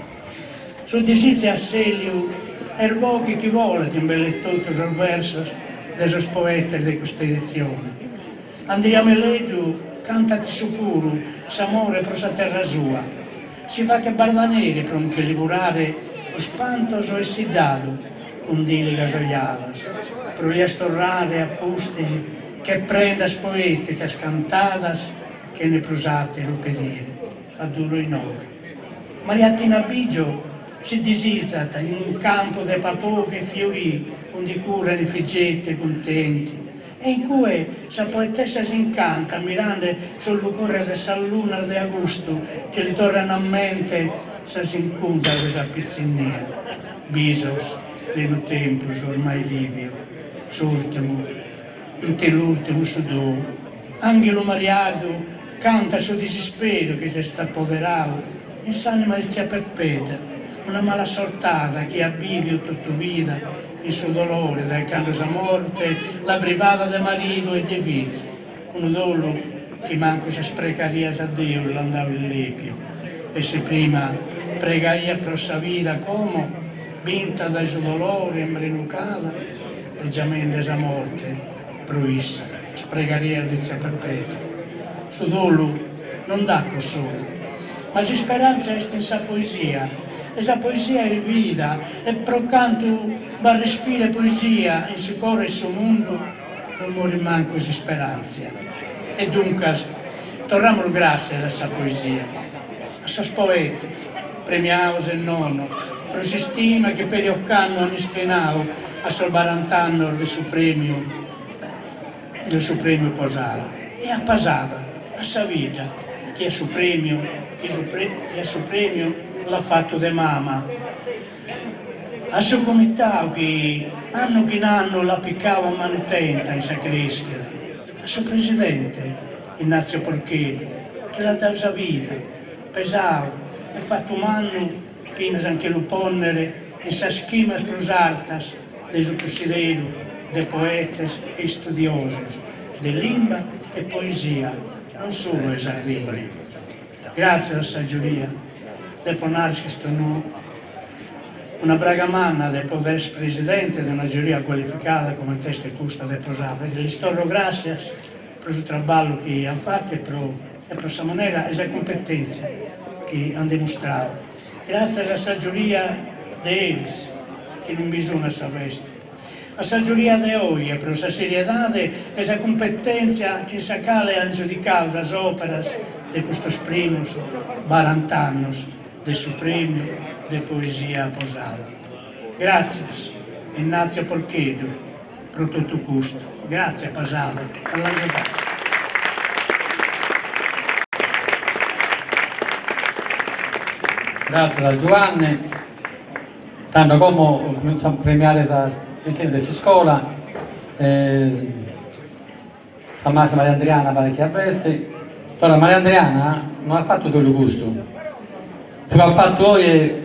Su disizu 'e assèliu est boghe chi bolet in belle totu sos versos de sos poetes de custa editzione. Andria Meleddu cantat issu puru s'amore pro sa terra sua. Si faghet bardaneri pro nche li furare ispantos e siddadu cun dìligas ojadas, pro lias torrare a pustis che prendas poèticas cantadas chene prus àteru pedire. Adduro inoghe. Maria Tina Biggio si disizat in un campu de papovi fiorì undi curren i figetti cuntenti E in cue sa poetessa s'incantat mirande sos lugores de sas lunas de agustu chi li torran a mente sas incunzas de sa pitzinnia, bisos de unu tempus ormai viviu, s'urtimu, inti l'urtimu su dou. Anghelu Mariardu cantat su disisperu chi s'est apoderau in s'anima de tzia Peppedda, una malassortada chi at biviu totu vida in su dolore dae cando sa morte l'at brivada de maridu e de fizu, unu dolu chi mancu sas pregarias a Deus l'an dadu illèpiu. E si prima pregaiat pro sa vida como, binta dae su dolore imbrenucada est giamende sa morte pro issa, sas pregarias de tzia Peppedda. Su dolu non dat cossolu, ma s'isperàntzia est in sa poesia E sa poesia est vida, e pro cantu b'at respiru 'e poesia in su coro 'e su mundu, non morit mancu s'isperàntzia. E duncas, torramus gràssias a sa poesia, a sos poetes, premiaos e nono, pro s'istima chi peri ocannu an istrinau a sos barant'annos de su prèmiu de su prèmiu Posada e a Pasada, a sa bidda chi a su prèmiu chi a su prèmiu l'at fatu de mama. A su comitau chi annu chin annu l'at picau a manu tenta in sa crèschida, a su presidente Innazio Porcheddu chi l'at dau sa vida, pesau e fatu mannu finas a nche lu pònnere in sas chimas prus artas de su cussideru de poetes e istudiosos de limba e poesia non solu 'e Sardigna. Gràtzias a sa giuria. Depo narrer chi est unu una braga manna de poder esser presidente de una giuria cualificada comente est custa de Posada e lis torro gràtzias pro su traballu chi an fatu e pro e pro sa manera e sa cumpetèntzia chi an dimustradu. Gràtzias a sa giuria de eris chi non bi sun a sa festa. A sa giuria de oje pro sa seriedade e sa cumpetèntzia chin sa cale an giudicadu sas òperas de custos primos barant'annos de su Prèmiu de Poesia Posada. Gràtzias, Innazio Porcheddu, pro totu custu. Gràtzias, Pasada.
Gràtzias a Giuanne. Tando como comintzan a premiare sas pitzinnas de s'iscola, sa mastra Maria Andriana paret chi b'est, torra Maria Andriana no at fatu solu custu, su chi at fatu oje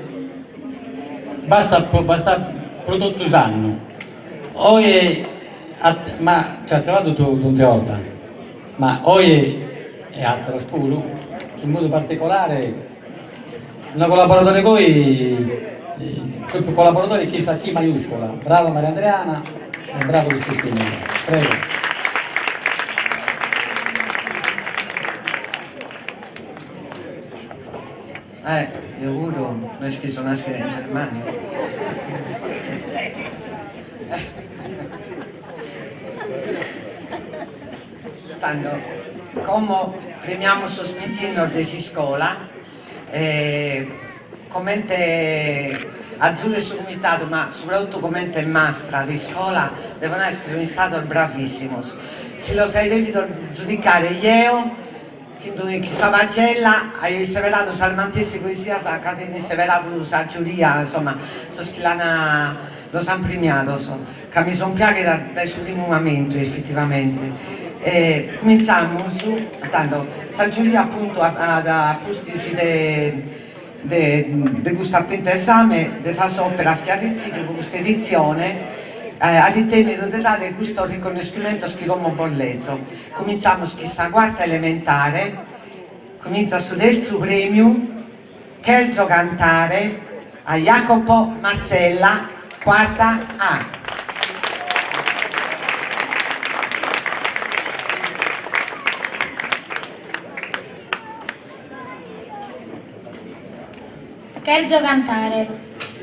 bastat pro bastat pro totu s'annu, oje at ma at traballadu donzi 'orta, ma oje e ateros puru in modu particolare Una collaboradore goi, propriu collaboradore chin sa C maiuscola, brava Maria Andreana e bravos is pitzinnos. Prego.
Eh, eo puru no est chi so naschida in Germania. Tando, como premiamus sos pitzinnos de s'iscola e comente azudu 'e su cumitadu, ma subratuttu comente mastra de iscola, devo narrer chi sun istados bravissimos. Si los aia devidos zudicare jeo, chin chin sa pagella aio isseberadu sas mantessi poesias chi at isseberadu sa giuria, insomma, sos chi l'an los an premiados. Ca mi son piaghidas dae su primu mamentu efetivamente. E cumintzamus, tando, sa giuria apuntu at a pustis de de de custu atentu esame de sas òperas chi at retzidu pro custa editzione at ritènnidu de dare custos riconnoschimentos chi como bos lezo. Cumintzamus chin sa cuarta elementare, comintzat su tertzu prèmiu Cherzo cantare a Jacopo Marzella, cuarta A.
Cherzo cantare,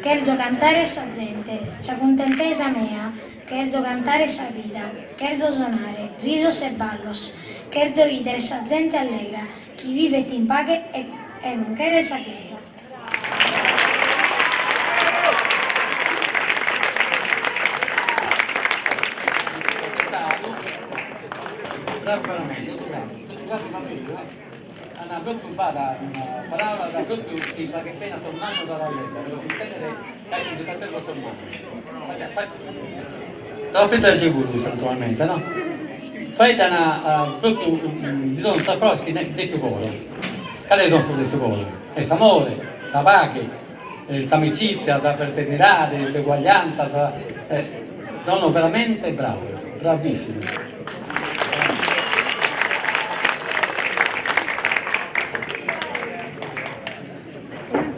cherzo cantare a sa zente, sa cuntentesa mea, cherzo cantare sa vida, cherzo sonare, risos e ballos, cherzo 'idere sa zente allegra, chi vivet in paghe e non cheret sa gherra.
Faeddan propriu bi sono sas paraulas chi de su coro, cales sono sas de su coro? Est s'amore, sa paghe, s'amicizia, sa fraternidade, s'eguaglianza, sa sono veramente bravos, bravissimos.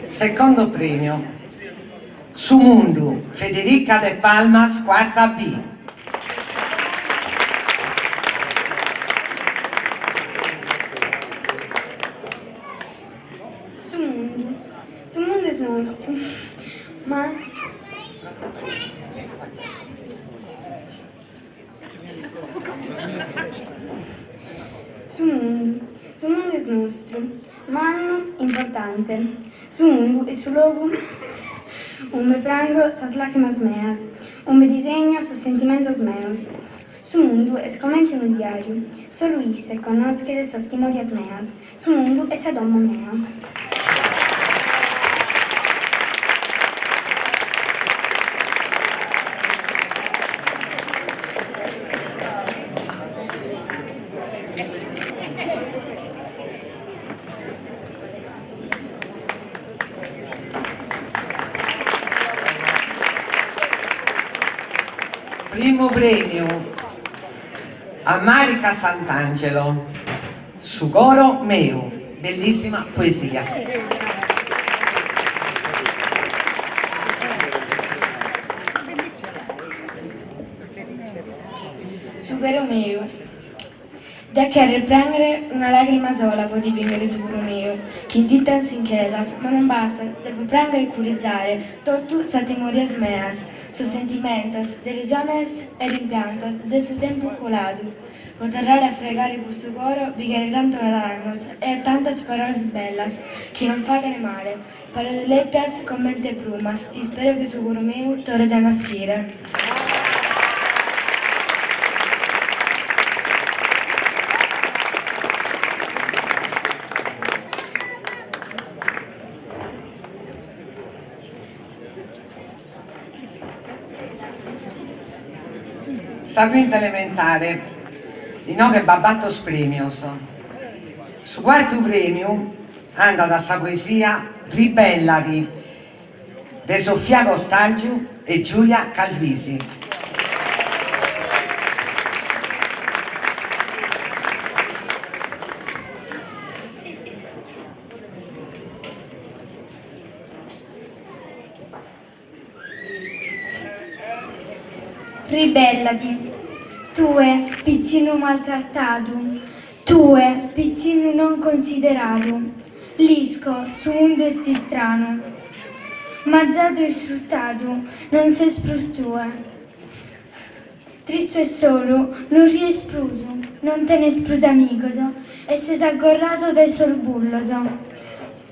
Secondo premio, Su mundu, Federica De Palmas, quarta B.
Su mundu. Su mundu est nostru, ma. Su mundu. Su mundu est nostru, mannu, importante. Su mundu est su logu ue prango sas làcrimas meas, ue disegno sos sentimentos meos. Su mundu est comente unu diàriu, solu isse connoschet sas timòrias meas. Su mundu est sa domo mea.
Primu prèmiu a Marica Santangelo, Su coro meu, bellissima poesia.
Su coro meu. Dia cherrer pranghere una lagrima sola po dipinghere su coro meu chin tintas inchesas, ma non bastat, depo pranghere e curizare totu sas timorias meas, sos sentimentos, delusiones e rimpiantos de su tempus coladu. Po torrare a fraigare custu coro bi cheret tantu meda annos e tantas parolas bellas chi non faghene male, parolas lebias comente prumas, ispero chi su coro meu torret a naschire.
Sa quinta elementare, inoghe b'at bator prèmios. Su cuartu prèmiu andat a sa poesia Ribellati de Sofia Costàgiu e Giulia Calvisi.
Ribelladi, tue, pitzinnu maltrattadu, tue, pitzinnu non consideradu, l'isco, su mundu est istranu, mazadu e isfruttadu non ses prus tue. Tristu e solu, non ries prus, non tenes prus amigos e ses aggorradu dae sos bullos.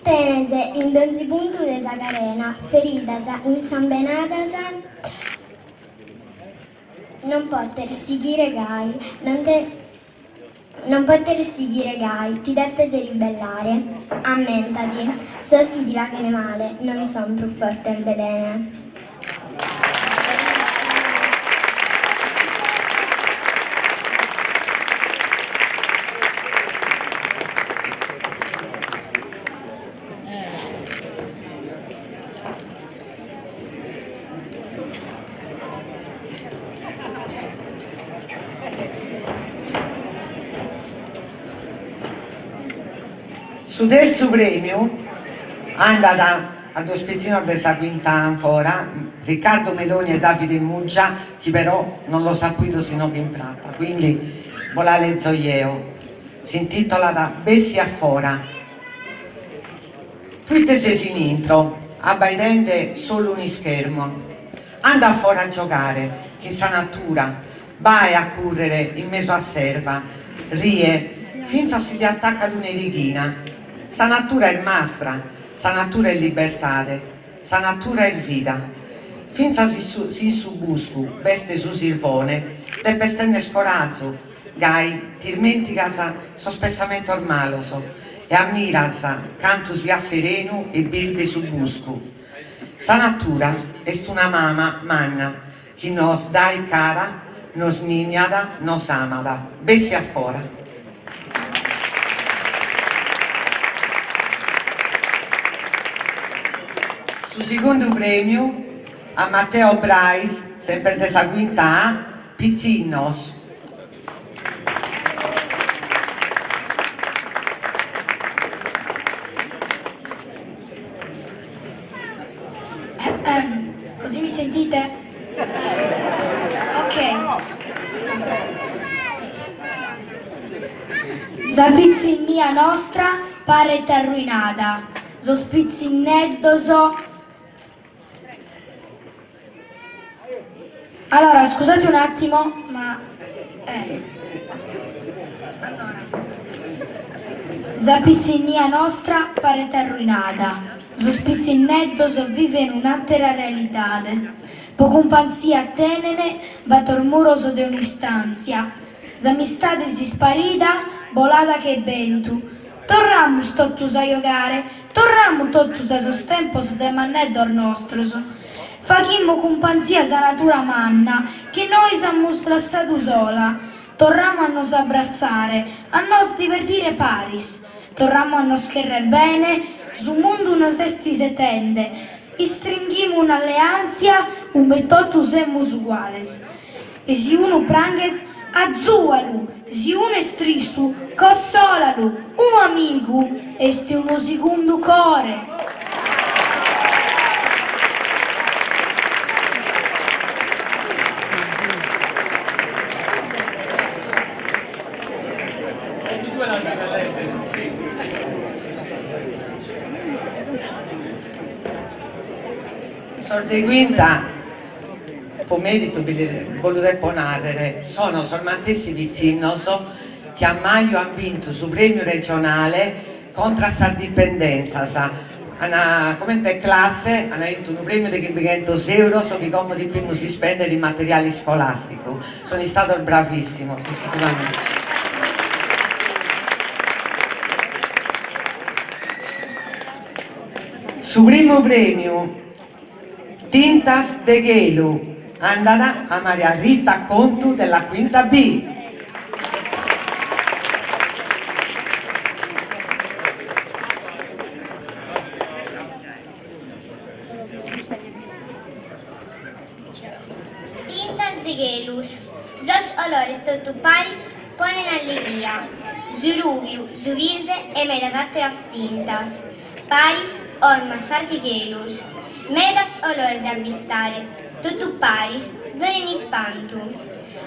Tenes in donzi puntu de sa carena feridas insambenadas, non poter sighire gai, non te non poter sighire gai, ti depes ribellare, ammentati, sos chi ti faghen male non son prus fortes de tene.
Su tertzu prèmiu andat a duos pitzinnos de sa quinta ancora, Riccardo Meloni e Davide Muggia, chi però non los apo idos inoghe in prata, quindi bos la lezo jeo. S'intitolat Bessi a fora. Proite ses in intro, abbaidende solu un'ischermo? Anda a fora a giogare chin sa natura, bae a currere in mesu a s'erva, rie, fintzas si ti atacat un'erighina. Sa natura est mastra, sa natura est libertade, sa natura est vida. Fintzas si in su buscu b'est su sirvone, depes tenner corazu, Gai t'irmentigas sos pessamentos malos e ammiras cantu siat serenu e birde su buscu. Sa natura est una mama manna chi nos dait cara, nos ninnat, nos amat. Bessi a fora. Su segundu prèmiu a Matteo Brais, semper de sa quinta A, Pitzinnos.
Così mi sentite? Ok. Sa pitzinnia nostra paret arruinada, sos pitzinneddos Allora, scusate un attimo, ma... Eh. Allora. Sa pitzinnia nostra paret arruinada, sos pitzinneddos viven un'àtera realidade, po cumpanzia tenen bator muros de un'istàntzia, s'amistade est isparida, bolada che bentu, Torramus totus a giogare, torramus totus a sos tempos de manneddos nostros. Faghimus cumpanzia a sa natura manna chi nois amus lassadu sola. Torramus a nos abbratzare, a nos divertire paris. Torramus a nos cherrer bene, su mundu nos est isetende. Istringhimus un'alleàntzia ube totus semus uguales. E si unu pranghet, azùalu, si unu est tristu, cossòlalu, unu amigu est unu sigundu core.
Sos de quinta Po meritu bi bos lu depo nàrrere, sono sos matessi pitzinnos chi a maju an bintu su prèmiu regionale contra a sas dipendentzas. An, comente classe, an 'intu unu prèmiu de chimbichentos euros chi como depimus ispèndere in materiale iscolàsticu. Sono istados bravìssimos, effetivamente. Su primu prèmiu Tintas de chelu andat a Maria Rita Contu della quinta B.
Tintas de chelus, sos olores totu paris ponen allegria, su rubiu, su birde e medas àteras tintas. Paris ormas s'arche chelus, medas olores de abbistare, totu paris donen ispantu.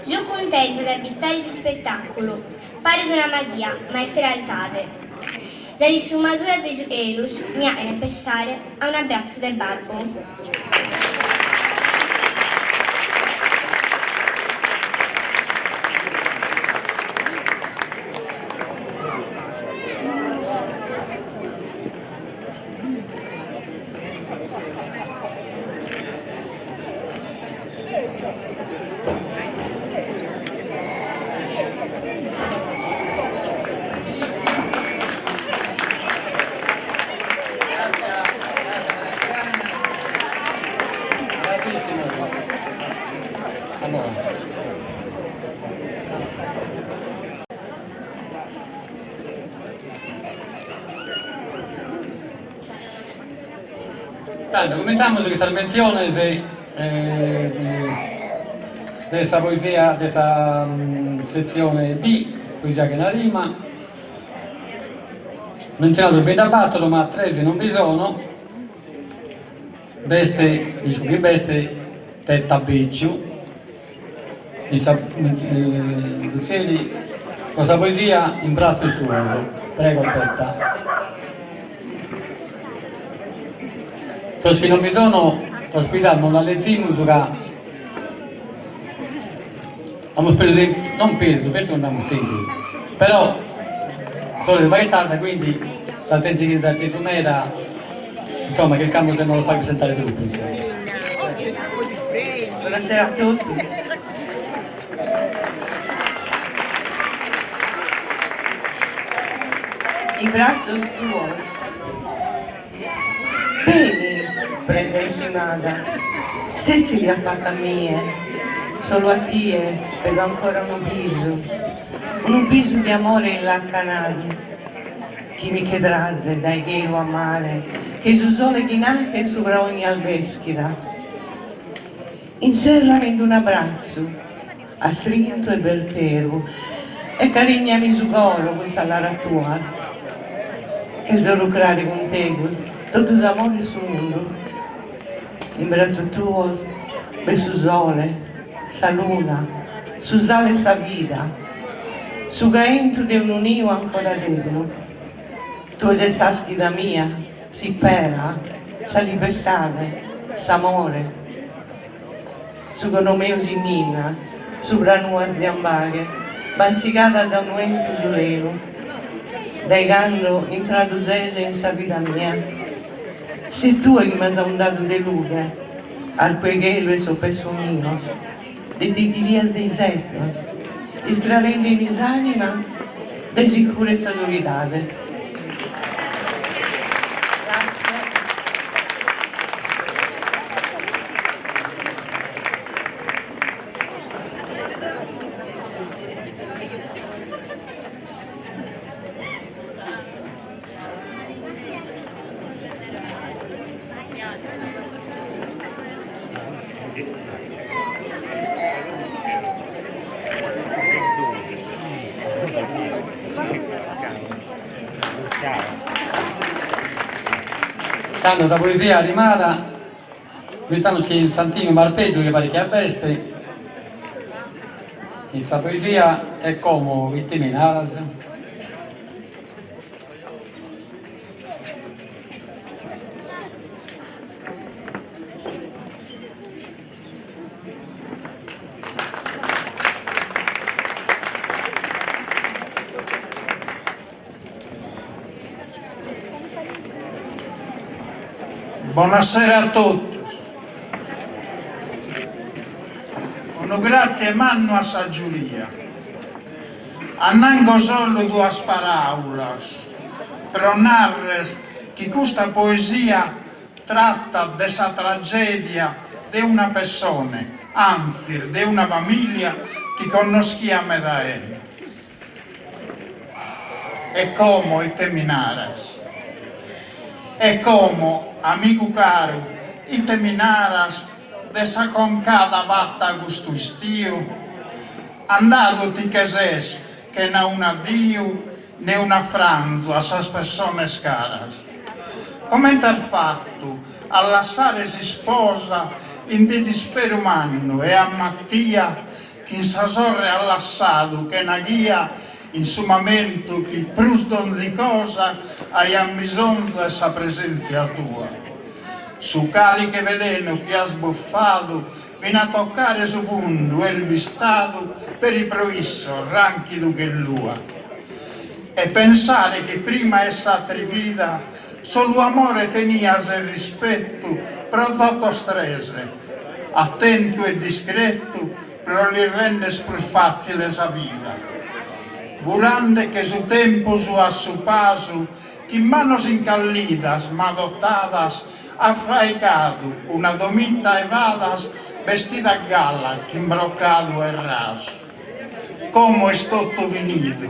So cuntenta de abbistare s'ispettaculu, paret una maghia, ma est realtade. Sa disfumadura de su chelus mi 'aghet pessare a un'abbratzu de babbu.
Tando, cumentzamus cun sas mentziones de sa poesia de sa setzione B, poesia chena rima, mentzionados bi nd'at bator ma tres non bi sono, b'est, isco chi b'est Tetta Becciu, in sa pro sa poesia In bratzos tuos. Prego Tetta. Sos chi non bi sono sos non la lezimus ca amus perdidu non perdidu, perdidu non nd'amus tentu, però s'ora si faghet tarda quindi sa zente chi nd'at tesu meda insomma chircamus de non los fagher presentare tropu insomma.
Buonasera a totus. In bratzos tuos. Beni, prenda istimada, setzidi a faca a mie, solu a tie pedo ancora unu bisu, unu bisu de amore illacanadu, chi mi che trazet dae chelu a mare che su sole chi nachet subra ogni albeschida. Inserrami in d'un'abbratzu, astrintu e berteru, e carignami su coro cun sas laras tuas. Cherzo rucrare cun tegus totu s'amore 'e su mundu. In bratzos tuos b'est su sole, sa luna, su sale 'e sa vida, su caentu de unu niu ancora tebru. Tue ses s'aschida mia, s'ipera, sa libertade, s'amore. Su coro meu si ninna subra nuas de ambaghe, bantzigada da unu 'entu sulenu, dae cando intradu ses in sa vida mia. Ses tue chi m'as aundadu de lughe, arcu 'e chelu 'e sos pessos mios, de titilias de isetos, iscrarendemi s'anima dae s'iscuru 'e sa solidade.
Tando sa poesia rimada, cuminzamus chin Santinu Marteddu chi paret chi b'est, chin sa poesia e como ite mi naras?
Bonasera a totus. Unu gratzie mannu a sa giuria. Annango solu duas paraulas pro narrer chi custa poesia Tratat de sa tragèdia de una pessone, antzis de una famìlia chi connoschia meda 'ene. E como ite mi naras? E como, amigu caru, ite mi naras de sa concada fata custu istiu? Andadu ti che ses chena un'adiu ne un'afranzu a sas pessones caras. Comente as fatu a lassare s'isposa in disisperu mannu e a Mattia chin sa sorre as lassadu chena ghia in su mamentu chi prus d'onzi cosa aian bisonzu 'e sa presentzia tua. Su caliche velenu chi as buffadu Fin'a toccare su fundu est bistadu peri pro issos ranchidu che lua. E pensare chi prima 'e s'atrivida solu amore tenias e rispettu pro totos tres, attentu e discretu pro lis render prus fatzile sa vida. Furande che su tempus a su pasu Chin manos incallidas ma dotadas at fraigadu una domita 'e fadas bestida a gala chin brocadu e rasu. Como est totu finidu,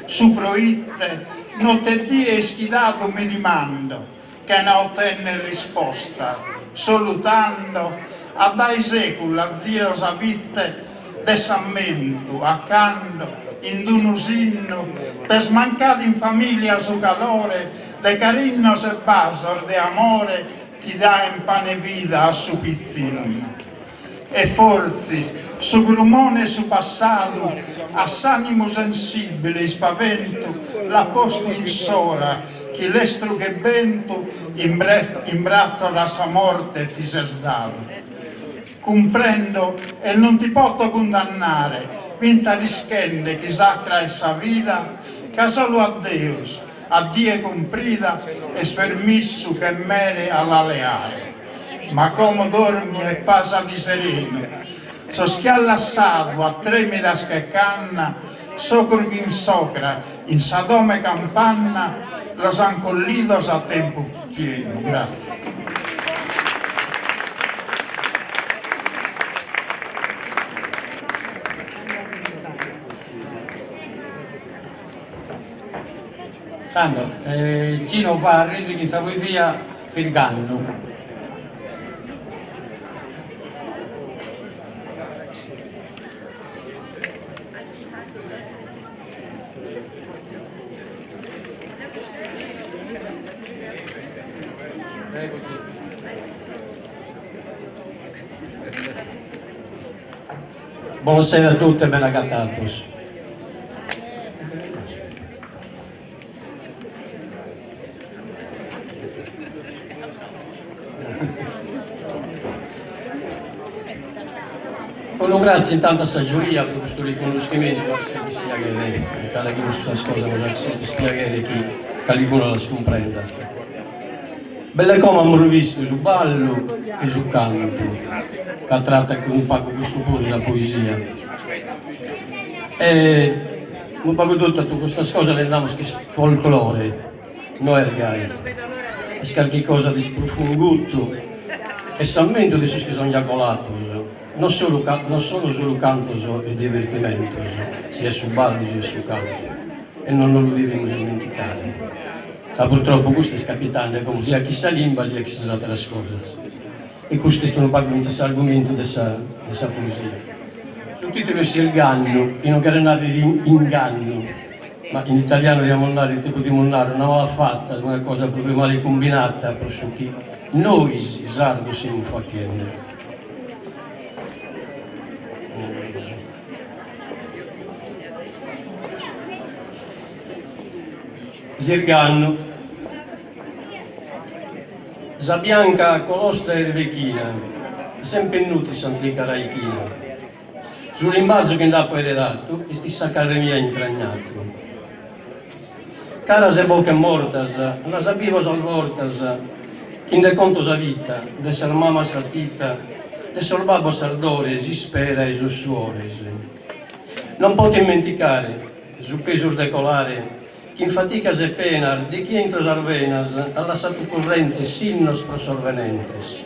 su proite notte e die ischidadu mi dimando, chena otenner risposta, solu tando, a dae segus la ziro sa vite de s'ammentu a cando in d'unu sinnu t'est mancadu in familia su calore de carinnos e basos de amore chi daen pane 'e vida a su pitzinnu. E fortzis su grumone 'e su passadu a s'animu sensibile ispaventu l'at postu in s'ora chi lestru che bentu in bratzos a sa morte ti ses dadu. Cumprendo e non ti poto cundannare, fintzas ischende chi sacra est sa vida, ca solu a Deus, a die cumprida, est permissu che mere a la leare. Ma como dormi e pasadi serenu, sos chi as lassadu a tremidas che canna, socru chin socra in sa domo 'e campanna, los an collidos a tempus pienu. Gratzie.
Tando, Gino Farris chin sa poesia S'Irgannu.
Bonasera a tutti e ben agatados. Unu gratzie intantu a sa giuria pro custu riconnoschimentu, faghet sempre dispiaghere, cale chi custas cosas nos faghet sempre dispiaghere chi calicunu las cumprendat. Belle como amus bistu su ballu e su cantu, ca tratat unu pagu custu puru sa poesia. E unu pagu totu custas cosas li naramus chi est folklore, no est gai, est carchi cosa de prus fungutu e s'ammentu de sos chi sunt già colados, non solu non sono solu cantos e divertimentos, si est su ballu si est su cantu, e non nos lu devimus ismenticare, ca purtroppo custu est capitende como siat chin sa limba siat chin sas ateras cosas. E custu est unu pagu fintzas s'argumentu de sa de sa poesia. Su titulu est S'irgannu, chi non cheret narrer ingannu. Ma in italianu diamus narrer, ite podimus narrer, una malafata, una cosa propriu male cumbinata pro su chi nois sardos semus fachende. Sirgannu. Sa bianca colosta 'ervechina, sempre nutrit s'antica raichina. Su limbazu chi nd'apo eredatu est in sa carre mia incragnatu. Caras e boches mortas, las abivo sas bortas chi nde conto sa vita, de sas mamas sa tita, de sos babbos s'ardore, s'ispera 'e sos suores. Non poto immenticare su pesus de colare Chin faticas e penas de chie intro sas venas at lassatu currentes sinnos pro sos venentes.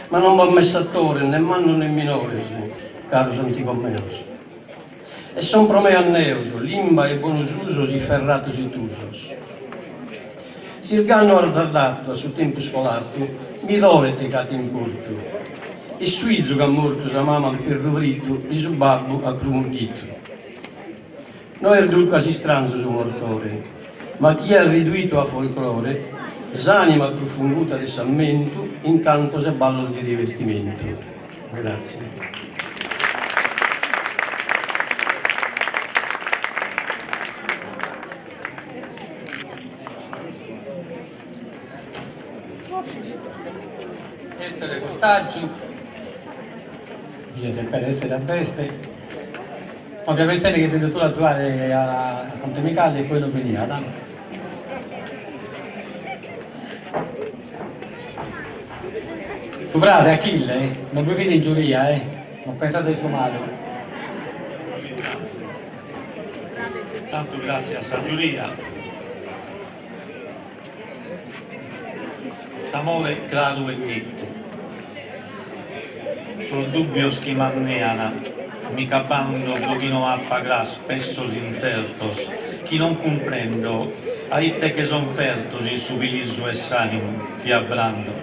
Ma non b'at messatores ne mannos ne minores, caros antigos meos. E son pro me anneos, limba e bonos usos iferratos e tusos. S'irgannu arzardatu a su tempus colatu mi dolet ca at importu. E su 'izu ch'at mortu sa mama a ferru frittu e su babbu a prumu dittu. No est duncas istranzu su mortore, ma chie at riduitu a folclore s'anima prus funguta de s'ammentu in cantos e ballos de divertimentu. Gratzie.
Ettore Costaggiu, diat depere essere a beste, ma fia pensende chi benit a agiuare a Santu Migali e poi non beniat. Su frade Achille non bi fit in giuria eh, non pensades su malu.
Tantu gratzie a sa giuria. S'amore craru e nettu. Sos dubbios chi m'annean mi ch'abbando pro chi no appa cras pessos intzertos chi non cumprendo a ite che son fertos in su pilisu 'e s'animu chi abbrando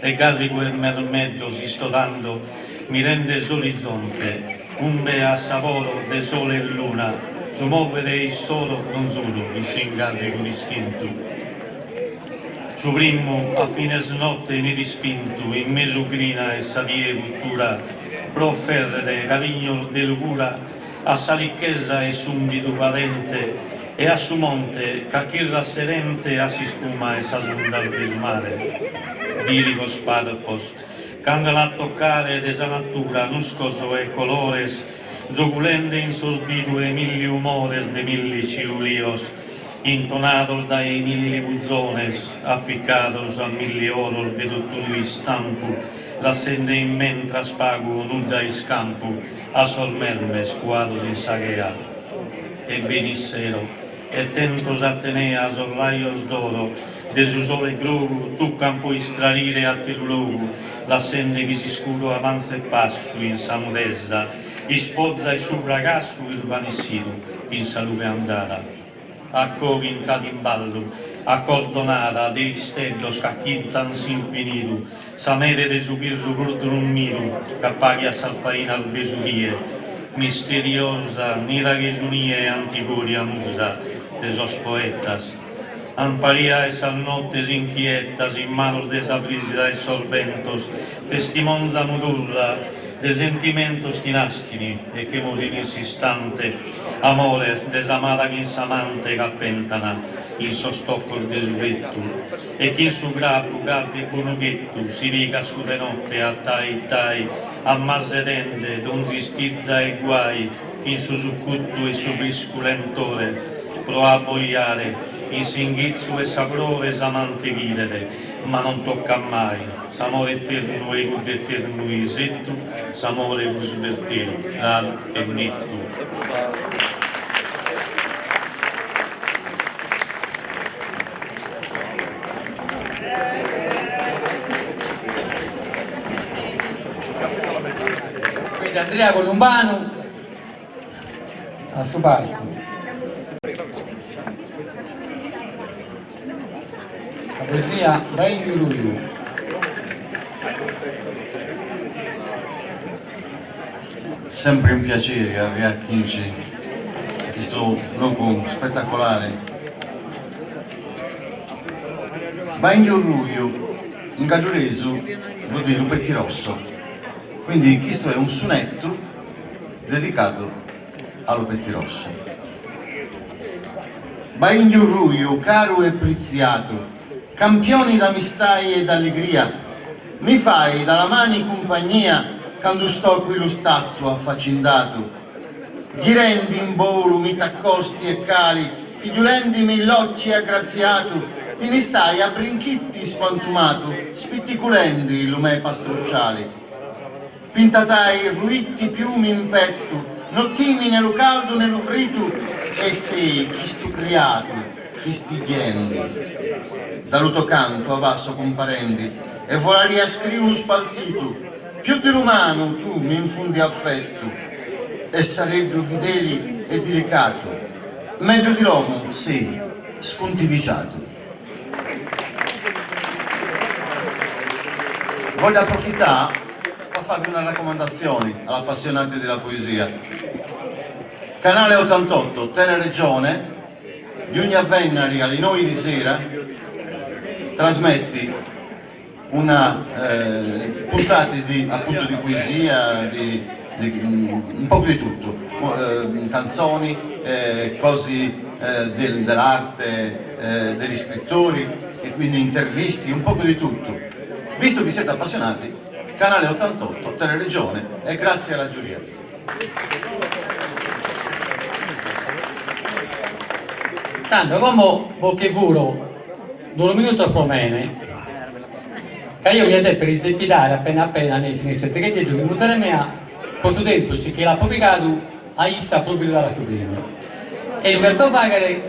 e garrigu 'e mermeddos isto tando mirende s'orizonte umbe assaporo de sole e luna su mòvere issoro non solu in s'ingarrigu distintu. Su primu a fines notte 'enit ispintu in mesu grina 'e sa die futura pro ofèrrere carignos de lugura a sa richesa 'e s'ùmbidu padente e a su monte ch'achirrat serente a s'ispuma 'e sas undas de su mare. Dìligos parpos ch'andan a toccare de sa natura nuscos e colores zogulende in s'olvidu 'e milli umores de milli ciulios intonados dae milli puzones aficados a milli oros de tot'unu istampu lassende in mentras pagu o nudda iscampu a sos mermes cuados in sa chea. E benit sero e tentos a tenea sos rajos d'oro de su sole grogu tuccan po iscrarire ateru logu lassende chi s'iscuru avanzet passu in sa mudesa ispoza 'e su fragassu isvanessidu chin sa lughe andada. Acò ch'intrat in ballu, acordonada de isteddos ch'achintan s'infinidu, sa mere de su chirru prus drommidu ch'appaghiat sas fainas de su die, misteriosa, nida che su nie antigoria musa de sos poetas. Amparia 'e sas nottes inchietas in manos de sa frisida 'e sos bentos, testimonza mudurra de sentimentos chi naschin e che morin in s'istante, amores de s'amada chin s'amante ch'appentan in sos toccos de su pettu e chin su grabu ch'at de bonu ghettu si pigat su denotte a tai tai ammasedende donzi istiza e guai chin su succuttu 'e su friscu lentore pro abbojare in s'inghitzu 'e sa frore s'amante ch'idet ma non toccat mai s'amore eternu 'e cuddu eternu isettu s'amore prus berteru craru e nettu.
Quindi Andrea Columbanu a su palcu. La poesia Benju Ruju.
Sempre un piacere arriare a Custu logu spettacolare. Baingiu Ruiu in gadduresu vol diri lu pettirosso, quindi chistu è un sunettu dedicato a lu pettirosso. Baingiu Ruiu caru e pritziatu, campioni d'amistai e d'alligria, mi fai da la mani cumpagnia candu sto cui lu stazzu affacindatu. Ghirendi in bolu mi t'accosti e cali, figliulendimi l'occhi aggraziatu, ti ni stai a brinchitti spantumatu, spitticulendi lu me pastrucciali. Pintatai ruitti piumi in pettu, no timi né lu caldu né lu fritu, e sei chistu criatu fistigliendi. Da lu to cantu abbasso cumparendi, e volaria scriu nu spaltitu, Più di l'umanu tu m'infundi affettu e sareddu fideli e dilicatu, megghiu di l'omu sei scuntiviciatu. Vogliu approfittà pa farvi una raccomandazioni all'appassionati della poesia. Canale 88, Teleregione, di ogni vennari alle 9 di sera trasmetti una puntata di, appunto, di poesia, di, di, un po' di tutto, canzoni, cosi del, dell'arte, degli scrittori e quindi intervisti, un po' di tutto. Visto che siete appassionati, Canale 88, Teleregione e grazie alla giuria.
Tando, como bo che furo Unu minutu pro mene, ca eo ia dèpere isdepidare appena appena nessi in s'etzeghededdu chi muzere mea pro su tempus chi l'apo pigadu a issa pro bi lu dare a su prèmiu. E lu cherzo fàghere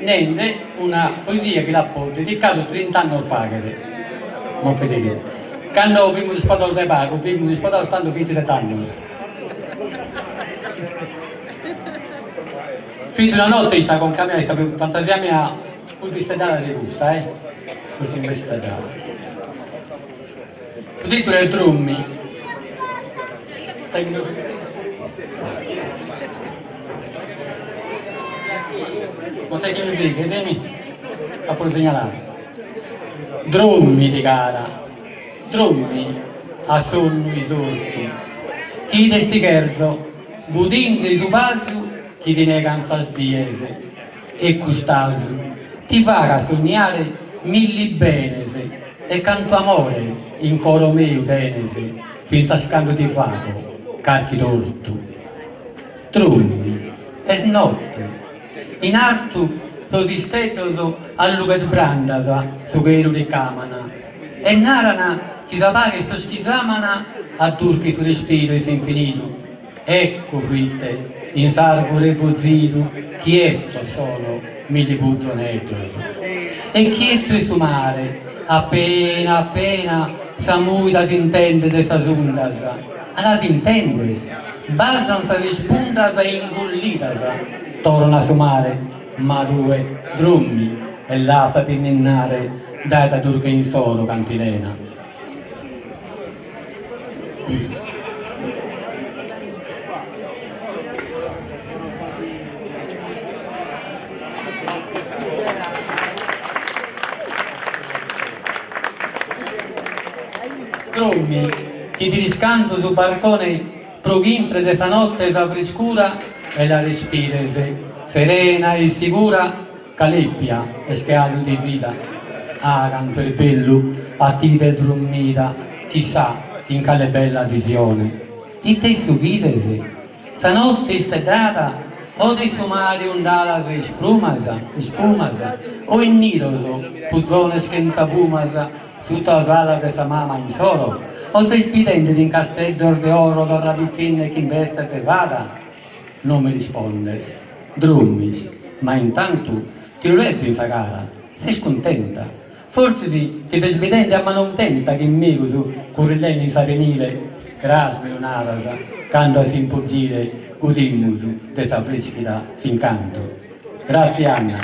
nende una poesia chi l'apo dedicadu trint'annos faghet, Monfedeli, cando fimus isposados dae pagu, fimus isposados tando vintiset'annos. Fit una notte in sa conca mea, in sa fantasia mea, Prus isteddada de custa, eh? Custa non est isteddada. Su titulu est Drommi. Non sai chi mi frighet, mi? Apo segnaladu. Drommidi cara, drommi a sonnu isortu, chi 'ider ti cherzo, gudinde su pasu chi ti negan sas dies. E cust'asu ti fagat sonniare milli benes e cantu amore in coro meu tenes fintzas cando ti fago carchi tortu. Drommi, est notte, in artu sos isteddos a lughes brandas su chelu ricaman e naran chi sa paghe 'e sos chi s'aman addurchit su respiru 'e s'infinidu. Ecco proite in s'arvure fozidu chietos sono milli puzoneddos. E chietu est su mare, appena appena sa muida s'intendet de sas undas. A las intendes? Basan sas ispundas e ingullidas torran a su mare, ma tue drommi e lassati ninnare dae sa durche insoro cantilena. Drommi, chi ti riscanzo su barcone pro ch'intret sa notte sa friscura e la respires serena e sigura Ca lèpia est che àlidu de vida. Ah, cantu est bellu a ti 'ider drommida, chissà chin cale bella visione. Ite est su chi 'ides? Sa notte isteddada o de su mare undadas e isprumas, ispumas, o innidos puzones chentza pumas sutta s'ala de sa mama insoro? O ses bidende in casteddos de oro torra pitzinna chin bestes de fada? No mi rispondes, drommis, ma intantu ti lu lezo in sa cara, ses cuntenta, fortzis ti ses bidende a manu tenta chin megus currillende in s'arenile, cras mi lu naras cando a s'impuddile gudimus de sa frischida s'incantu. Gratzie Anna.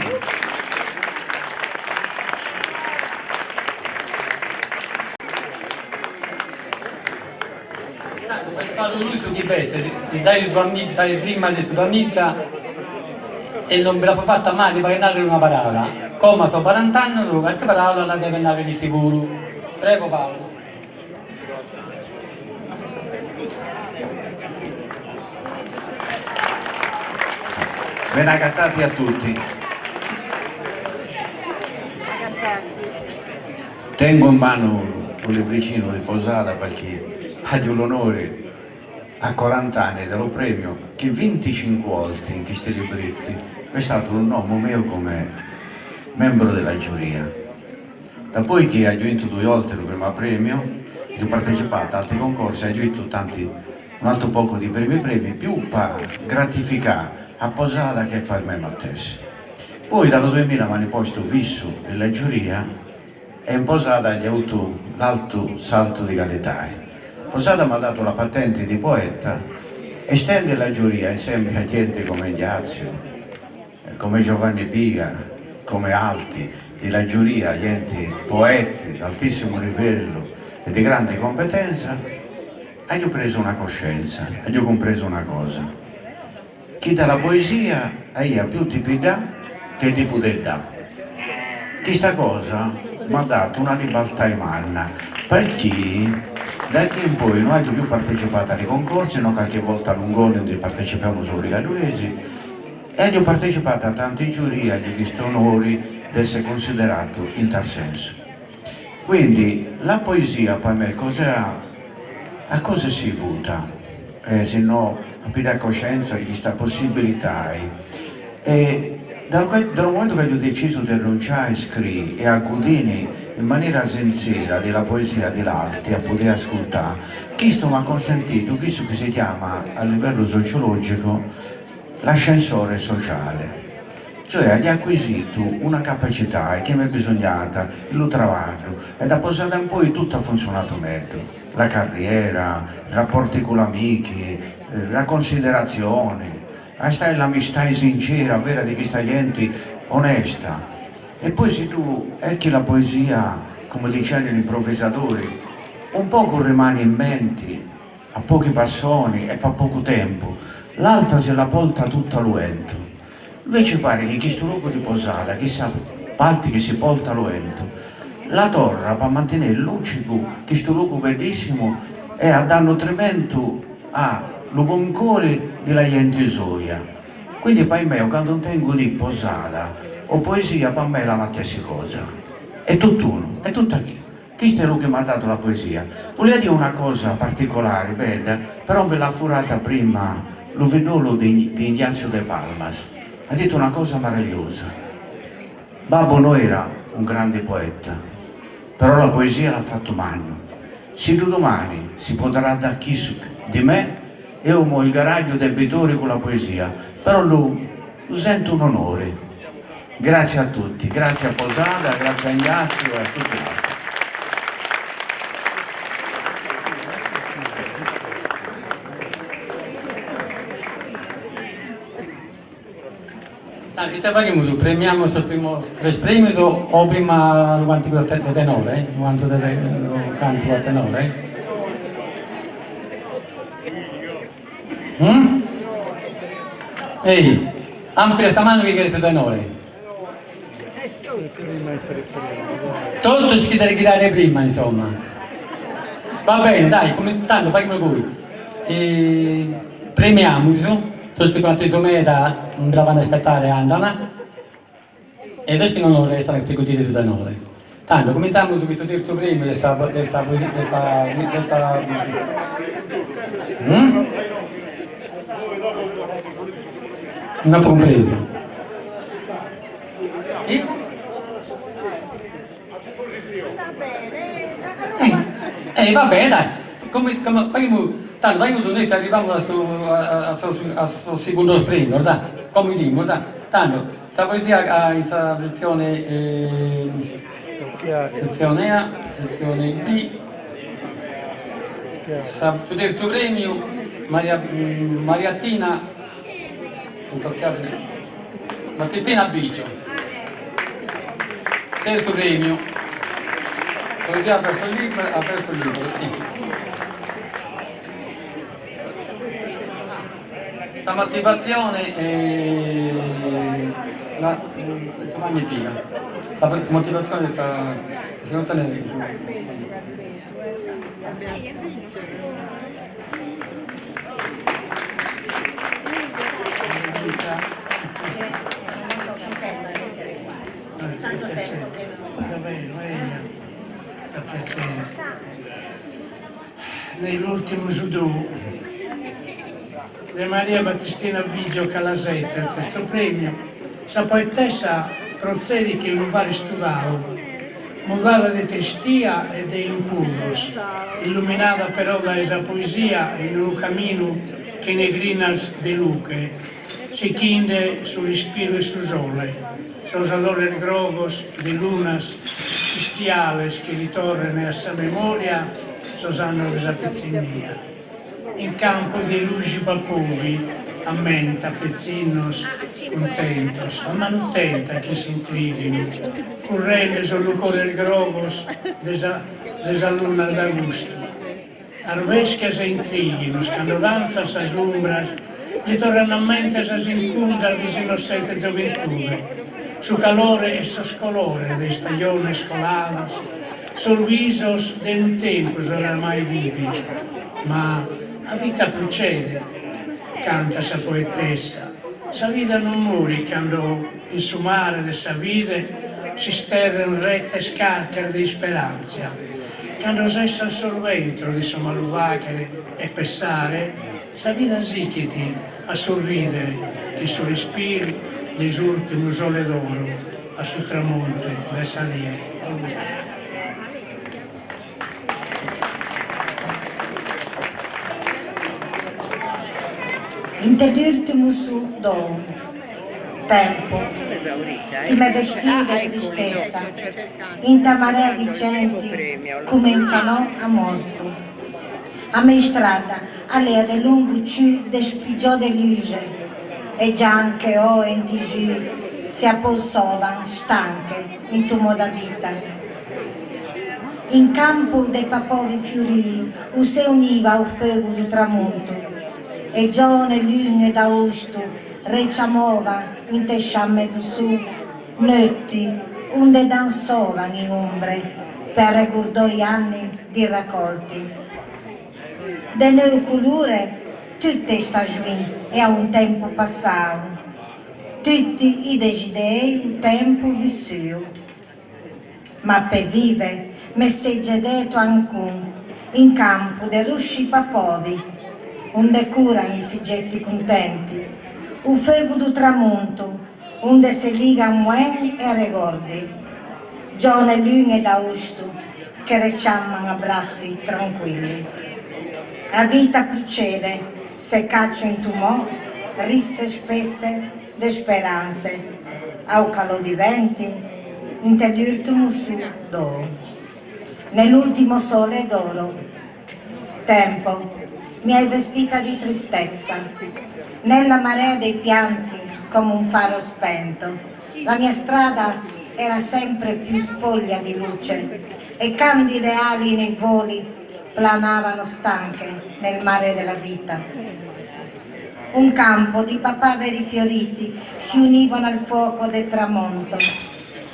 Tando b'est pagu prus chi b'est dae prima de su duamiza. E non bi l'apo fata mai de fagher narrer una paraula. Como a sos barant'annos carchi paraula la devet narrer isse puru. Prego Paulu.
Ben'agatati a tutti. Tengo in manu lu libricinu di Posada perché haju l'onori a quarant'anni da lu premiu chi vinticincu 'olti in chisti libritti v'è statu lu nomu meu come membru di la giuria. Dapoi chi haju 'intu dui 'olti lu prima premiu, haju partecipatu a altri concorsi e haju 'intu tanti un altru pocu di primi premi più pa gratificà a Posada che pa me matessi. Poi da lu duemila m'ani postu fissu in la giuria e in Posada haju avutu l'altu saltu di calitai. Posada m'at datu la patenti di poeta e stende in la giuria insemi a genti come Ignazio, come Giovanni Piga, come alti di la giuria, genti poeti d'altissimu livellu e di grande competenza, haju presu una coscienza, haju cumpresu una cosa, chi da la poesia aia più di piddà che di pudè dà. Chista cosa m'at datu una libertai manna, perchì da chi in poi no haju più partecipatu a li concorsi, no calchi volta a Lungoni undi partecipamus solu li gadduresi, E haju partecipatu a tanti giurie, haju chistu onori de essere consideratu in tal sensu. Quindi la poesia pa me cosa a cosa si vuta, si no a piddà coscienza di chista possibilitai e dal dal momentu chi haju decisu de rinunciai a scriri e a gudini in manera sincera di la poesia di l'alti a pudè ascurtà, chistu m'at consentitu chissu chi si chiama a livellu sociologico L'ascensore sociale. Cioè haju acquisitu una capacità chi m'est bisognata in lu traballu e da Posada in poi tuttu at funtzionatu megliu, la carriera, i rapporti cu l'amichi, la considerazioni, a stai l'amistai sincera, vera di chista genti onesta. E poi si tu è chi la poesia, come dicianu gli improvvisatori, un pocu rimani in menti, A pochi passoni e pa pocu tempu, l'altra si la polta tutta lu 'entu. Inveci pari chi chistu logu di Posada, chissa parti chi si polta lu 'entu, la torra pa mantinè luccicu chistu logu beddissimu e a dà nutrimentu a lu boncori di la jenti soia. Quindi pa meo candu intengu di Posada o poesia pa me è la matessi cosa. È tutt'unu, è tutta chi. Chistu è lu chi m'at datu la poesia. Volia dì una cosa particolari, bella, però mi l'at furata prima lu fiddolu di di Ignazio Depalmas. At dittu una cosa meragliosa, Babbu no era un grande poeta, però la poesia l'at fattu mannu. Siddu domani si potrà da chissu di me, eo mo ilgaragliu debitori cun la poesia, però lu lu sentu un'onori. Grazie a tutti, grazie a Posada, grazie a Ignazio e a tutti gli altri.
Ite faghimus, premiamus sos primos tres premios o prima lu cantigu de tenore, lu cantu de lu cantu a tenore? Ei, amplia sa manu chi cheret su tenore. Totus chi depent ghirare prima, insomma. Va bene, dai, tando faghimus goi. Premiamus sos chi sunt atesu meda, non bi la fan a ispettare andan. E sos chi nono restan a si godire su tenore. Tando, cominzamus cun su terzu premiu de sa de sa de sa de sa No apo cumpresu. Chi? Eh va bene dai, come come faghimus, tando faghimus nessi arrivamus a su a sos a sos segundos premios dai, como 'idimus dai, tando sa poesia in sa setzione setzione A, setzione B, sa su terzu premiu Maria Maria Tina Battistina Biggio. Terzu premiu. Poesia a verso libero, a verso libero, sì. Sa motivatzione la Giovanni Piga Sa motivatzione de sa situazione
Sono molto contenta di essere qua. Tanto tempo che non...
Davvero, eja, fa piacere. Nell'ultimu sudou de Maria Battistina Biggio Calasetta il terzo premio, sa poetessa protzedit che unu faru istudau, mudada de tristia e de impudos, illuminada però dae sa poesia in unu caminu chene grinas de luche, sichinde su respiru 'e su sole, sos alores grogos de lunas istiales chi li torren a sa memoria sos annos de sa pitzinnia. In campu de russi papovi ammenta pitzinnos cuntentos a manu tenta chin s'intrighinu, currende sos lucores grogos de sa de sas lunas d'agustu. Arveschias e intrighinos cando dantzan sas umbras li torran a mente sas incunzas de s'innossente gioventude, su calore e sos colores de istajones coladas, sos bisos de unu tempus oramai vividu. Ma a vita procede, cantat sa poetessa, sa vida non morit cando in su mare de sa fide s'isterren retes carcas de isperantzia, cando sessan sos bentos de su malu faghere e pessare, sa vida sichit a sorridere chin su respiru de s'urtimu sole d'oro a su tramontu de sa die.
Inte l'urtimu su dou tempo ti m'hai vestiu de tristessa inta marea di genti come infanò a mortu. A me strada alea de lungu ciù de spigiò de luxe e gianche o enti giù si appolsovan stanche in tu moda vita. In campu de papovi fiurì u se univa au feugu du tramuntu e gione lune d'austu reciamova inte sciamme du su notti unde dansovan i umbre pe arregurdò i anni di raccolti. De neu culure tutte i stagiuin e a un tempu passau tutti i desidei u tempu vissiu. Ma pe vive me segge deto ancun in campu de rusci papovi, unde curan i figetti cuntenti, u feugu du tramuntu, unde se ligan muen e arregordi, gione lune d'austu che reciamman abbrassi tranquilli. A vita prucede se caccio in tumò risse spesse de speranze au calò di venti inte l'urtimu su d'ou. Nell'ultimo sole d'oro. Tempo, mi hai vestita di tristezza, nella marea dei pianti come un faro spento. La mia strada era sempre più spoglia di luce e candide ali nei voli planavano stanche nel mare della vita. Un campo di papaveri fioriti si univano al fuoco del tramonto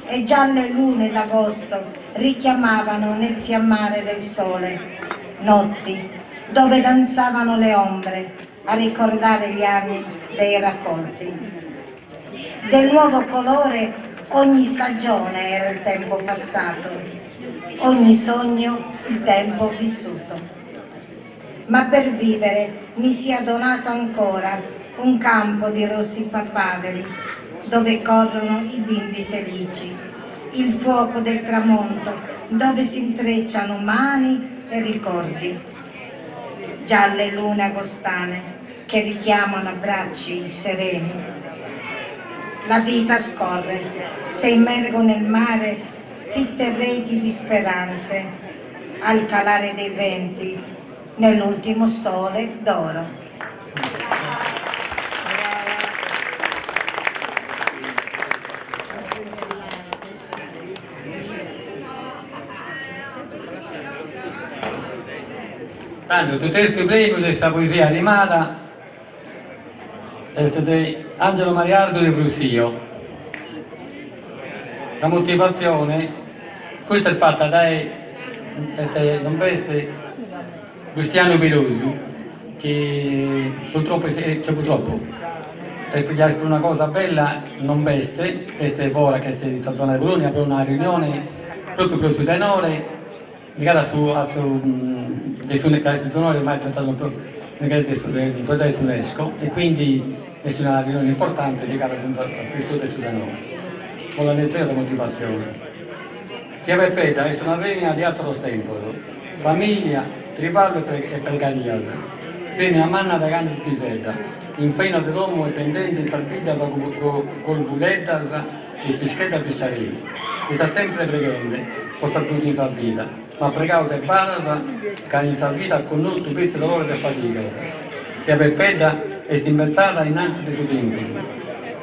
e gialle lune d'agosto richiamavano nel fiammare del sole notti dove danzavano le ombre a ricordare gli anni dei raccolti. Del nuovo colore ogni stagione era il tempo passato, ogni sogno il tempo vissuto. Ma per vivere mi sia donato ancora un campo di rossi papaveri dove corrono i bimbi felici, il fuoco del tramonto dove si intrecciano mani e ricordi. Gialle lune agostane che richiamano abbracci sereni. La vita scorre, se immergo nel mare fitte reti di speranze al calare dei venti nell'ultimo sole d'oro.
Tando, su tertzu prèmiu de sa poesia rimada. Est de Angelo Maria Ardu de Frussio. Sa motivatzione, custa est fata dae, est, non b'est Bustianu Pilosu chi purtroppo est, cioè purtroppo, est pro una cosa bella non b'est, est fora, ch'est in sa zona de Bologna pro una riunione propriu pro su tenore Ligada a su a su de su ca su tenore ormai est diventadu unu progetu de s'UNESCO e quindi est una riunione importante ligada appuntu a s'istudiu de su tenore. Bos la lezo sa motivatzione. Tzia Peppedda est una femina de ateros tempos, familia, triballu e pregarias, femina manna dae cando est pisedda, in fainas de domo e bendende in sas biddas corbuleddas e pischeddas de s'arenu. Istat sempre preghende po s'azudu in sa vida, ma at pregadu de badas ca in sa vida at connotu petzi dolores e fadigas. Tzia Peppedda est imbetzada innantis de su tempus,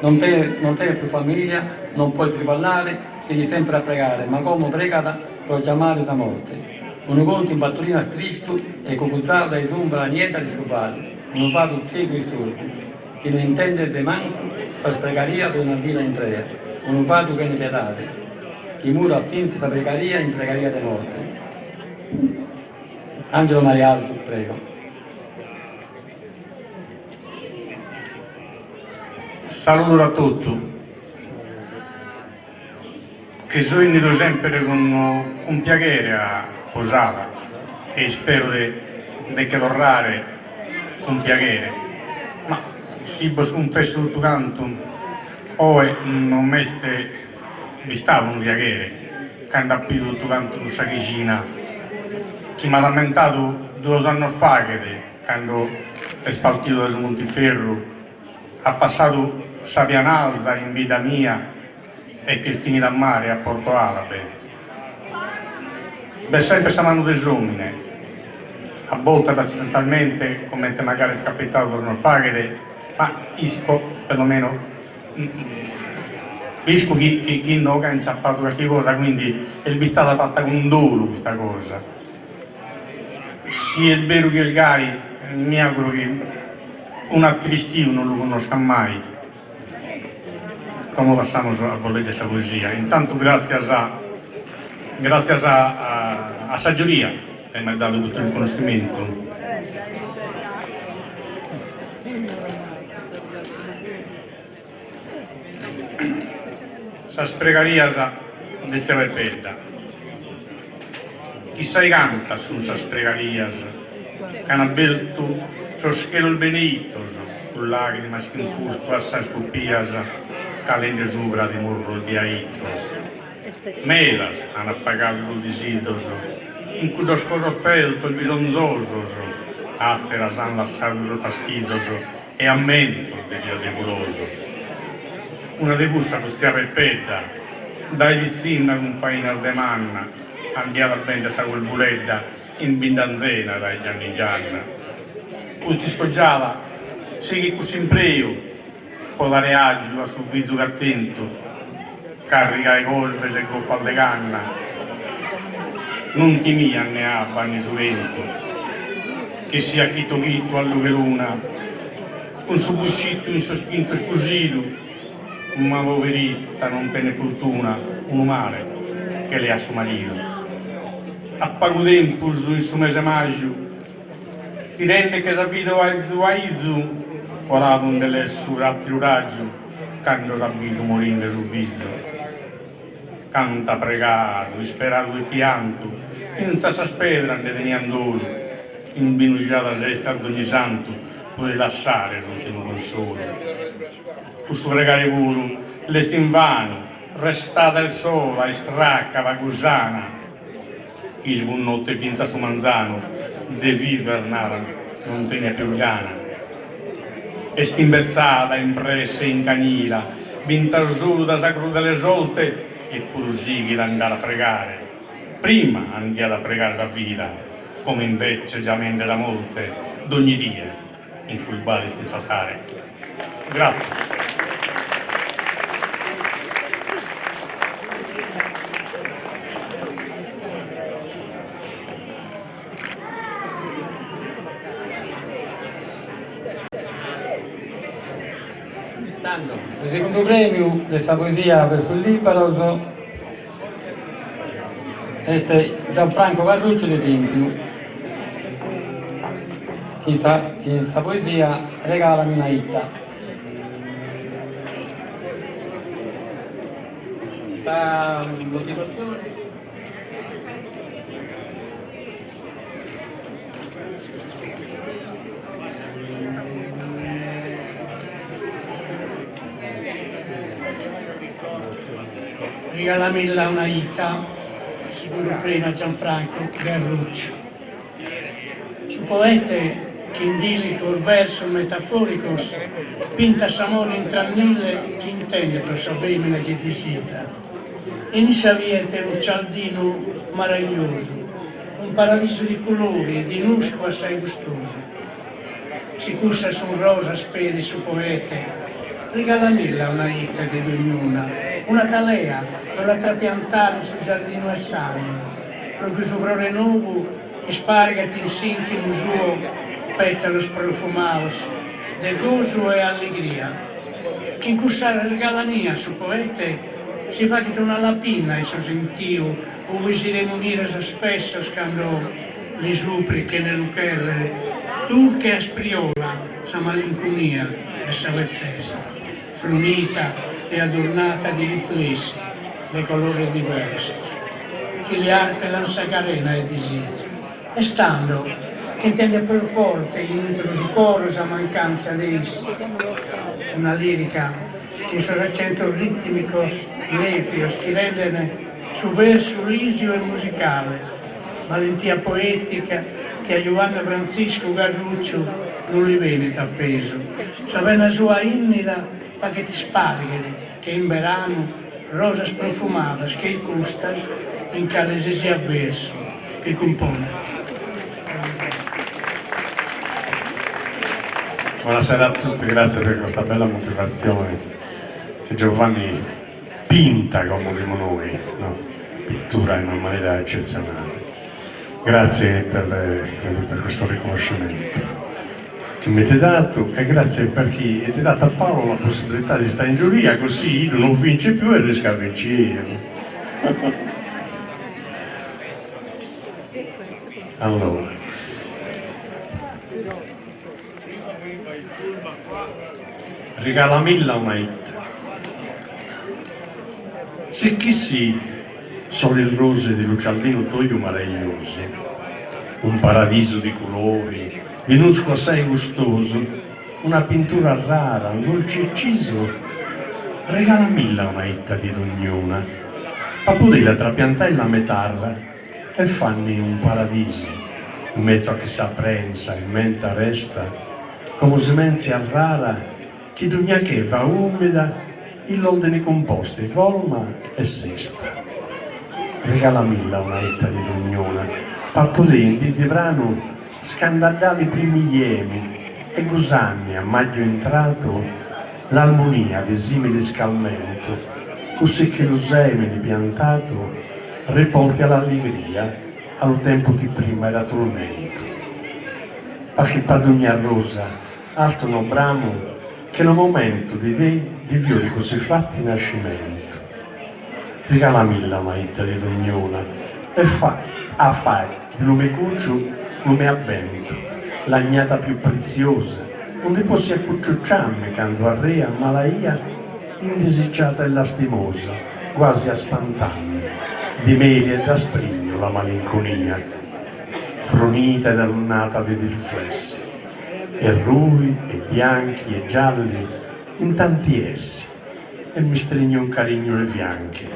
non tenet non tenet prus familia, non podet triballare, sighit sempre a pregare, ma como pregat pro giamare sa morte. Unu contu in battorinas tristu e cuguzadu dae s'umbra niedda de su fadu, unu fadu tzegu e surdu. Chi no intendet mancu sas pregarias de una vida intrea, unu fadu chene piedade, chi mudat fintzas sa pregaria in pregaria de morte. Angelo Maria Ardu, prego.
Saludos a totu. Che so 'ennidu semper cun cun piaghere a Posada e ispero de de che torrare cun piaghere, ma si bos cunfesso totu cantu oe non m'est bistadu unu piaghere cando apo 'idu totu cantu cussa chijina chi m'at ammentadu duos annos faghet cando est partidu dae su Montiferru at passadu sa Pianalza in bidda mia e ch'est finida a mare a Porto Alabe. B'est sempre sa manu de s'omine, a boltas accidentalmente, comente magari est capitadu duos annos faghet, ma isco, perlomeno, isco chi chi inoghe ant inciappadu carchi cosa, quindi est bistada fatta cun dolu custa cosa. Si est beru chi est gai, mi auguro chi un'atteru istiu non lu connoscat mai. Como passamus a bos leggere sa poesia. Intantu gràtzias gràtzias a sa giuria chi m'at dadu custu riconnoschimentu. Sas pregarias de tzia Peppedda. Chissai cantas sun sas pregarias ch'an abertu sos chelos beneitos cun lagrimas ch'infustu at sas pupias calende subra de murros biaitos. Medas an apagadu sos disizos in cuddos coros fertos bisonzosos, ateras an lassadu sos fastizos e ammentos de dias nebulosos. Una de cussas fut tzia Peppedda, dae pitzinna cun fainas de manna, andiat a bender sa corbuledda in bidda anzena dae gianna in gianna. Pustis cogiada, sighit cuss'impreu po dare agiu a su fizu ch'at tentu, carriga 'e corbes e goffas de canna, non timiat ne abba ne su 'entu, ch'essiat chito chito a lughe 'e luna, cun su buscittu in sos chintos cusidu, ma poveritta non tenet fortuna, unu male che leat su maridu. A pagu tempus in su mese 'e maju Tirendeche sa vida aizu aizu, coladu nde l'est su atteru raju cando s'at bidu morinde su fizu. Cant'at pregadu, isperadu e piantu, fintzas sas pedras nde tenian dolu, imbinujada s'est a dogni santu pro li lassare s'ultimu consolu. Cussu pregare puru l'est invanu, restada est sola, istracca, pagu sana. Chi fut notte fintz'a su manzanu, de viver, naran, non teniat pius gana. Est imbetzada in presse e incanida, binta solu da sa crudele sorte, eppuru sighit a andare a pregare. Prima andiat a pregare sa vida, como invece giamende sa morte, dogni die inculbada est in s'altare. Gràtzias.
Tando, su segundu prèmiu de sa poesia Versos Lìberos est Gianfranco Garruccio de Tèmpiu, chin sa chin sa poesia Regalami una 'itta. Sa motivatzione.
Regalamilla una 'ita, segundu premiu a Gianfranco Garruccio. Su poete chin dìlicos versos metaforicos pintat s'amore intrannile chi intendet pro sa femina chi disizat. In issa biet unu cialdinu maragliosu, un paradisu di colori e di nuscu assai gustosu. Si cussas sun rosas pedit su poete, regalamilla una 'ita de dognuna, una talea pro la trapiantare in su giardinu 'e s'anima, pro chi su frore nou ispargat in s'intimu suo petalos profumados de gosu e alligria. Chin cussa galania su poete si faghet una lapina in su sentiu ue si remunire sos pessos cando li suprit chene lu cherrere durche e aspriola sa malincunia de sa betzesa, frunita e adornata di riflessi de colores diversos chi li arpelan sa carena 'e disizu. Est tando chi intendet prus forte intro su coro sa mancantzia de issa, una lirica chin sos acentos ritmicos lèpios chi renden su versu lìsiu e musicale, balentia poètica chi a Juanne Frantziscu Garrucciu non li benit a pesu. Sa vena sua ìnnida faghet ispàrghere, che in beranu, rosas profumadas che-i custas in cale si siat versu chi cumponet.
Buonasera a tutti, grazie per questa bella motivazione che Giovanni pinta como dimus noi, no? Pittura in una manera eccezionale. Grazie per, per questo riconoscimento chi m'ete datu e grazie perché ete datu a Paolo la possibilità di stare in giuria così iddu non vince più e riesco a vincere io. Allora. Regalamilla una 'itta. Si chissi so li rose di lu cialdinu toju maragliosi, un paradisu di culori, di nuscu assai gustosu, una pintura rara, un dolce eccisu, regalamilla una 'itta di dognuna, pa pudella trapiantai in la me tarra e fanni un paradisu in mezzu a chissa prensa in menta resta como semenzia rara chi dogna cheva umida ill'ordini cumposti forma e sesta. Regalamilla una 'itta di dognuna pa pudei in dì di pranu scandaddà li primi iemi e gusanni a maggio intratu l'armonia di simili scalmentu cussì chi lu semini piantatu ripolti all'alligria a lu tempu chi prima era turmentu. Perché pa dogna rosa altu no bramu che lu momentu di de di fiori così fatti nascimentu. Regalamilla una 'itta di dognuna e fa a fai di lu me cucciu lu me abbentu, l'agnata più preziosa, undi possi accucciucciammi candu arrea malaia indisiciata e lastimosa, quasi a spantammi di meli e d'asprignu la malinconia, frunita ed allunnata di riflessi, e rui e bianchi e gialli in tanti essi, e mi strignu un carignu li fianchi,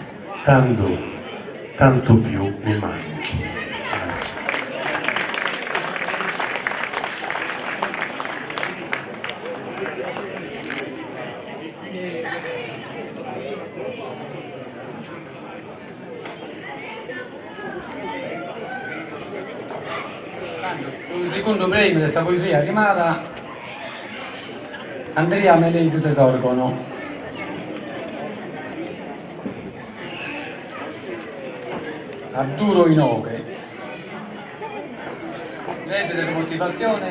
tandu tantu più mi manchi. Grazie.
Su segundu prèmiu de sa poesia rimada Andria Meleddu de Sòrgono. Adduro inoghe. Lege sa motivatzione.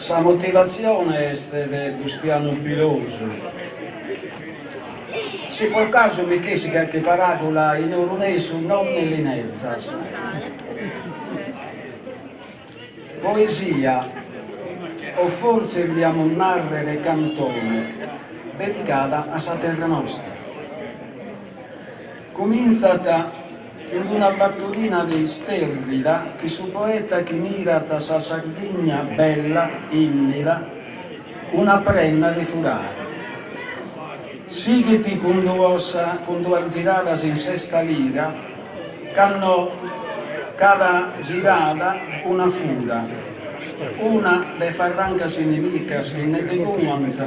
Sa motivatzione est de Bustianu Pilosu. Si pro casu mi ch'essit carchi paràgula in orunesu non mi li nerzas. Poesia, o fortzis diamus nàrrere cantone, dedicada a sa terra nostra. Cumintzat cun una batorina de istèrrida chi su poeta chi mirat sa Sardigna bella, ìnnida, una prenda de furare. Sighit cun duos cun duas ziradas in sesta lira, cando cada girada una fura, una de farrancas inimicas chi nde deguant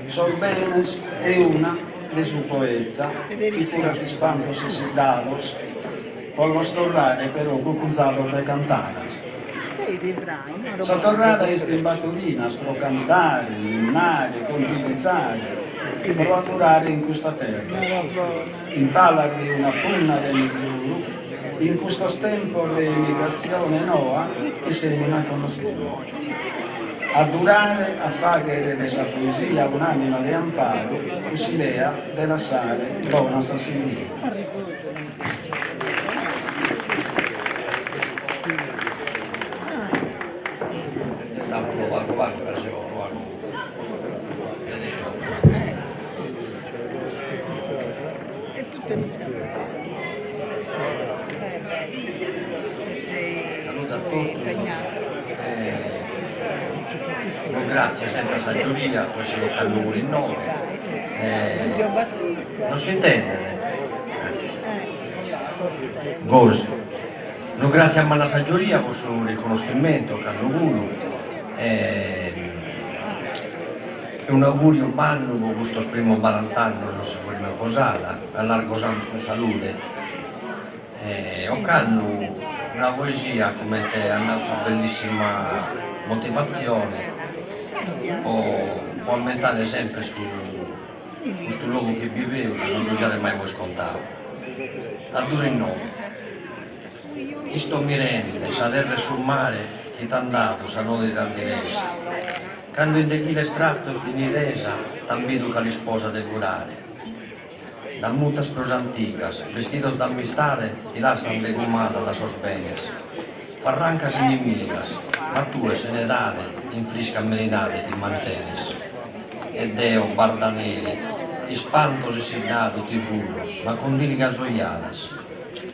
sos benes e una de su poeta chi furat ispantos e siddados pro los torrare però cucuzados de cantadas. Sa torrada est in batorinas pro cantare, ninnare, contivizare, pro addurare in custa terra. In palas de una punna de mezoru, in custos tempos de emigratzione noa chi semina connoschende. Addurare a fàghere de sa poesia un'ànima de amparu cun s'idea de lassare bonas sas simineras.
Saludu a totus e gratzias sempre a sa giuria po essi ocannu puru innoghe non s'intendet? Gosi. Unu gratzias mannu a sa giuria po su riconnoschimentu ocannu puru e un'auguriu mannu po custos primos barant'annos de sa prima posada, a largos annos cun salude. E ocannu una poesia, comente at nau sa bellissima motivatzione, po po ammentare sempre su custu logu chi biveus e non ddu giare mai po iscontau. Adduro inoghe. Isto mirende sa terra e su mare chi t'an dadu sa nodida ardilesa, cando in deghiles trattos de nidesa t'an bidu cale isposa de furare. Da mutas prus antigas, bestidos d'amistade ti lassan degumada da sos benes. Farrancas inimigas, ma tue sena edade in frisca amenidade ti mantenes. E deo, bardaneri, ispantos e siddadu ti furo, ma cun diligas ojadas.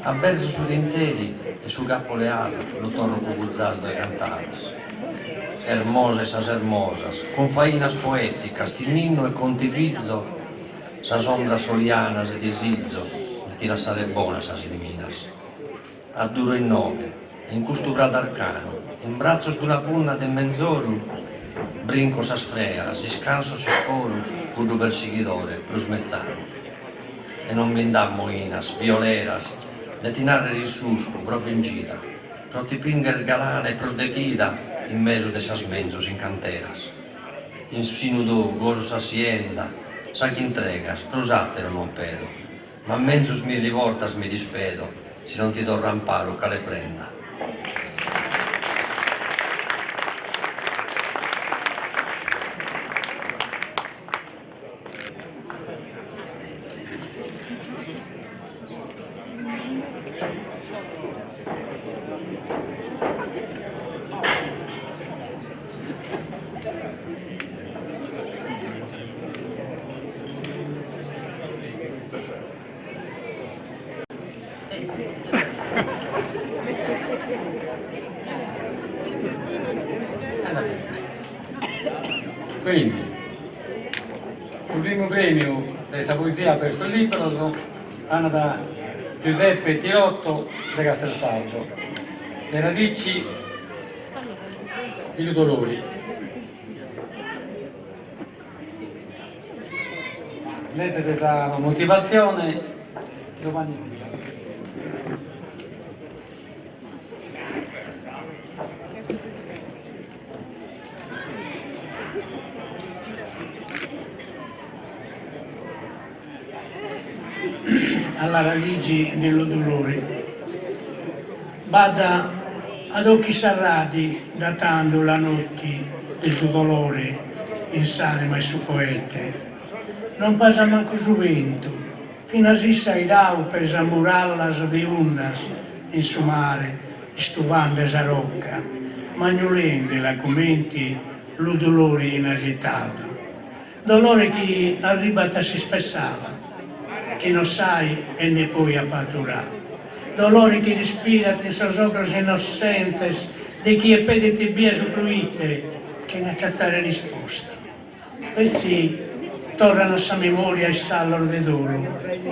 Aberzo su tinteri e su ch'apo leadu lu torro cuguzadu de cantadas. Ermosa 'e sas ermosas, cun fainas poeticas ti ninno e contivizo sas ondras solianas e disizo de ti lassare bonas sas imminas. Adduro inoghe, in custu pradu arcanu, in bratzos d'una punna de menzoru, brinco sas freas, iscanso s'isporu, cuddu persighidore prus metzanu. E non bi nd'at moinas, violeras, de ti narrer in suspu, pro fingida, pro ti pingher galana e prus dechida in mesu de sas menzus incanteras. In sinu tou goso sa sienda, sa ch'intregas, prus àteru non pedo. Ma menzus milli bortas mi dispedo si non ti torro amparu cale prenda.
Quindi, su primu premiu de sa poesia versos liberos andat a Giuseppe Tirotto de Castelsardo, de Radici di lu Dolori. Legget sa motivatzione Giovanni Pira.
Alla radigi de lu dulori. B'at ad occhi serrati da tando la notti. de su dolore in s'anima 'e su poete. Non pasat mancu su bentu, finas isse airau pesat murallas de undas in su mare, istuvande sa rocca, magnulendela cumenti lu dolori inasitadu. Dolore chi arribat a s'ispessada, chi no sai e ne poi apaturà. Dolore chi respirat in sos ogros innossentes de chie pedit bia su proite chene acatare risposta. Petzi torran a sa memoria issallos de dolu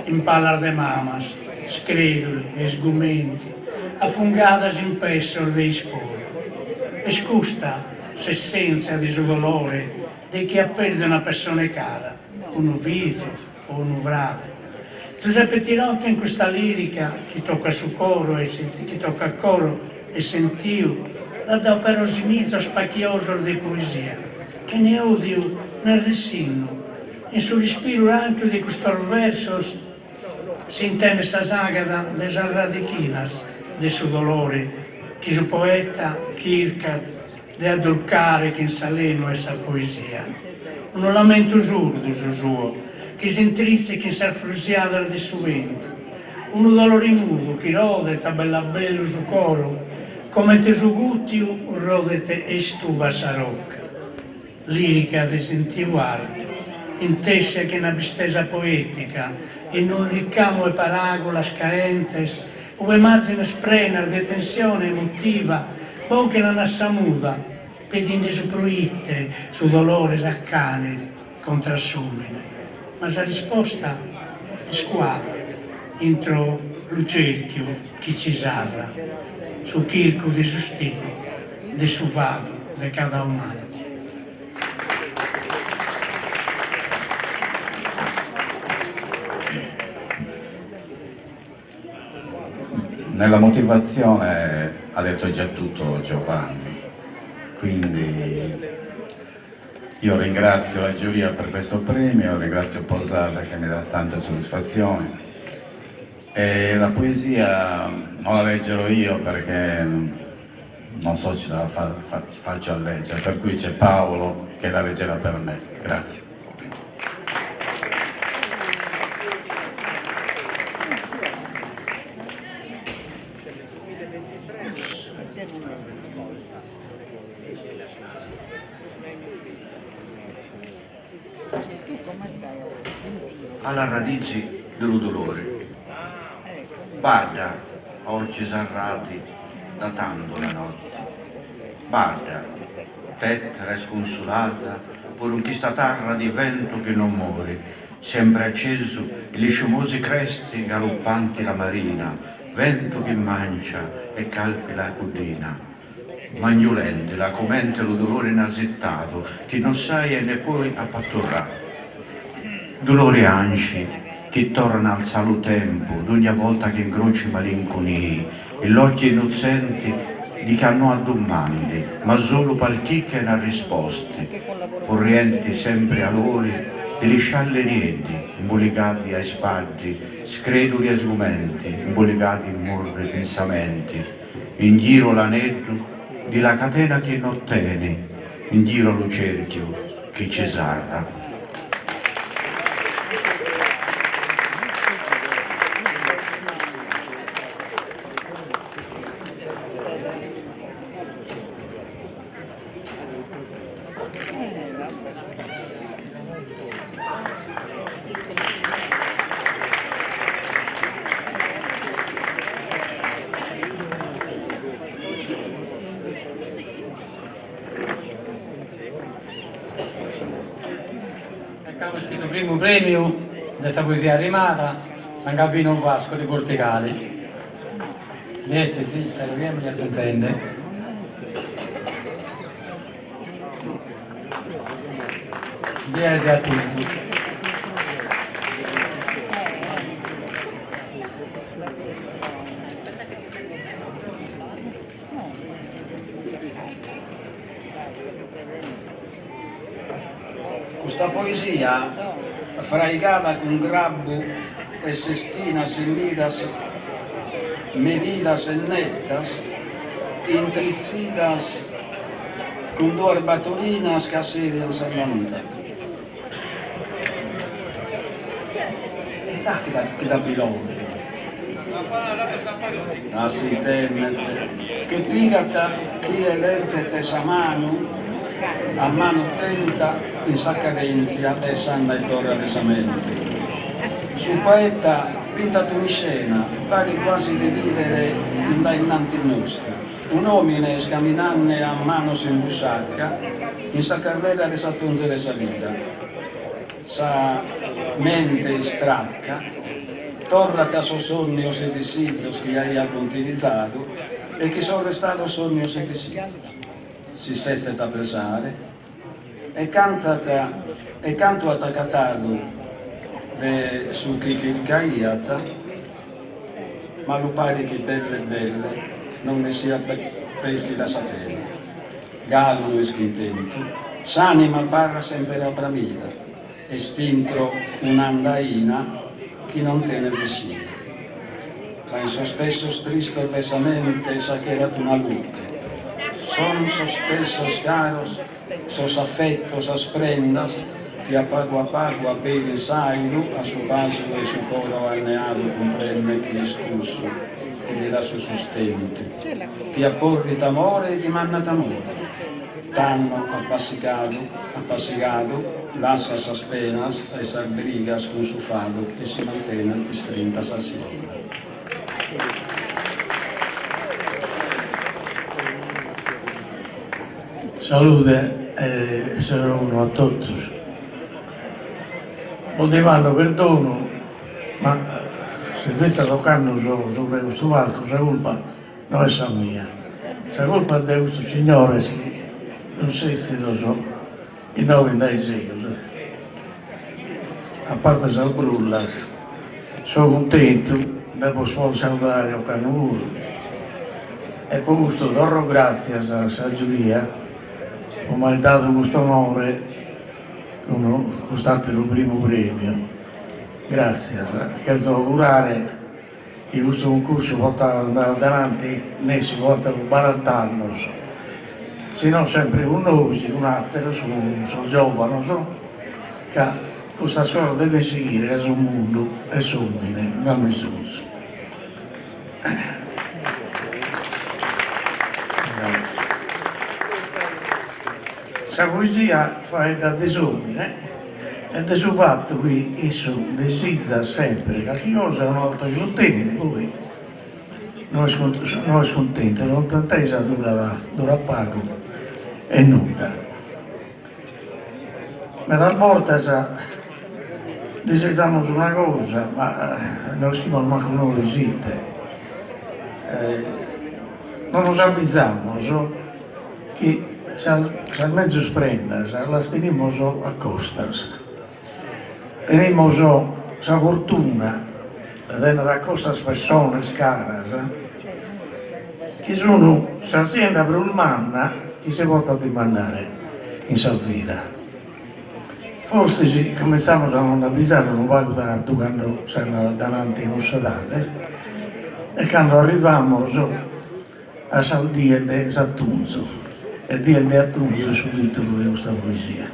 in palas de mamas, screduli e sgumenti, afungadas in pessos de isporu. Est custa s'essentzia de su dolore de chie at perdiu una pessone cara, unu fizu o unu frade. Zuseppe Tirotta in custa lirica chi tocat su coro e chi tocat coro e sentiu, l'at dau però simizos pachiosos de poesia, chene odiu ne ressinnu. In su respiru ranchiu de custos versos s'intendet sa sagada de sas radichinas de su dolore chi su poeta chircat de addurcare chin s'alenu 'e sa poesia. Unu lamentu surdu su suo, chi s'intritzit chin sas frusiadas de su bentu. Unu dolore mudu chi rodet a bellu a bellu su coro, comente su gùtiu rodet e istuvat sa rocca. Lìrica de sentiu artu, intèssia chin abbistesa poètica, in unu ricamu 'e paràgulas caentes, ue màzines prenas de tensione emotiva bòghinan a sa muda, pedinde su proite su dolore s'acanit contra s'òmine. Ma sa risposta est cuada intro lu cerchiu chi ci sarra, su chircu de s'ustinu de su fadu de cada umanu.
Nella motivazione ha detto già tutto Giovanni, quindi io ringrazio la giuria per questo premio, ringrazio Posada che mi dà tante soddisfazioni e la poesia non la leggerò io perché non so se ce la fa, fa, faccio a leggere, per cui c'è Paolo che la leggerà per me. Grazie.
A la radici de lu dolori. Badda, occhi serrati da tantu la notti. Badda, tetra e scunsulata, puru in chista terra di ventu chi non mori, sempri accesu in li sciumosi cresti galuppanti la marina, ventu chi mancia e calpi la cuddina, magnulendila comente lu dolori inasittatu chi non sai e ne poi appatturrà. Dolori anci chi torrano al salu tempu dugna volta chi incroci malincunii e l'occhi innuzzenti di chi no addummandi ma sulu palchì chena risposti, furrienti sempri a l'ori di li scialli nieddi imbuligati ai spaddi, screduli e sgumenti imbuligati in murri pinsamenti, in giru l'aneddu di la catena chi no teni, in giru lu cerchiu chi ci sarra.
Acamus chin su primu premiu de sa poesia rimada, San Gavino Vasco de Bortigali. Bi est, si, ispero chi mi atunzende. Dies de atunzu.
Custa poesia, fraigada cun grabbu e sestinas sentidas, medidas e netas, intritzidas. Cun duas baturinas ch'assèlian s'andanta. E da chi da bi lompo. A s'intennet che pigat chie lezet sa manu a manu tenta in sa cadèntzia de s'anda e torra de sa mente. Su poeta pintat un'iscena, paret quasi de bìdere in dae innantis nostru. Un'òmine est caminande a manos in busciaca in sa carrera de s'atonzu de sa vida. Sa mente istracca torrat a sos sònnios e disizos chi aiat contivizadu e chi son restados sònnios e disizos. Si setzet a pesare e cantat e cantu at agatadu de su chi chircaiat, ma lu paret chi belle belle non nde siat pèrdida sa pena. Galu no est cuntentu, s'ànima abarrat semper abramida, est intro un'andaina chi non tenet bessida. Ma in sos pessos tristos de sa mente s'acherat una luche. Son sos pessos caros, sos afetos, sas prendas chi a pagu a pagu aberin s'àidu a su pasu 'e su coro anneadu cumprendet chi est cussu chi li dat su sustentu, chi aporrit amore e dimandat amore. Tando, apassigadu, apassigadu, lassat sas penas e sas brigas cun su fadu e si mantenet istrinta sa sienda.
Salude e sero 'onu a totus. Bos dimando perdonu, ma si fintzas ocannu so subra 'e custu palcu sa culpa no est sa mia, sa culpa est de custos signores chi sun setzidos inoghe in dae segus. A parte sas brullas, so cuntentu de bos poder saludare ocannu puru e pro custu torro gràtzias a sa giuria pro m'aer dadu custu onore cun cust'àteru primu prèmiu. Gràtzias, cherzo augurare chi custu cuncursu potat andare adenanti nessi pro àteros barant'annos, si no sempre cun nois, cun àteros, cun sos giòvanos, ca custas cosas devent sighire ca su mundu e s'òmine nd'ant bisonzu. Gratzie. Sa poesia faeddat de s'òmine e de su fatu chi issu disizat semper carchi cosa e una 'olta chi lu tenit poi no est no est cuntentu, sa cuntentesa durat durat pagu e nudda. Medas bortas disizamus una cosa ma no ischimus mancu nois ite, non nos abbizamus chi sas sas mezus prendas las tenimus a costas, tenimus sa fortuna de tenner a costas pessones caras chi sun sa sienda prus manna chi si potat dimandare in sa vida. Forsis cominzamus a nos nd'abbizare unu pagu tardu cando s'andat adananti cun s'edade e cando arrivamus A sas dies de s'atunzu. E dies de atunzu est su tìtulu de custa poesia.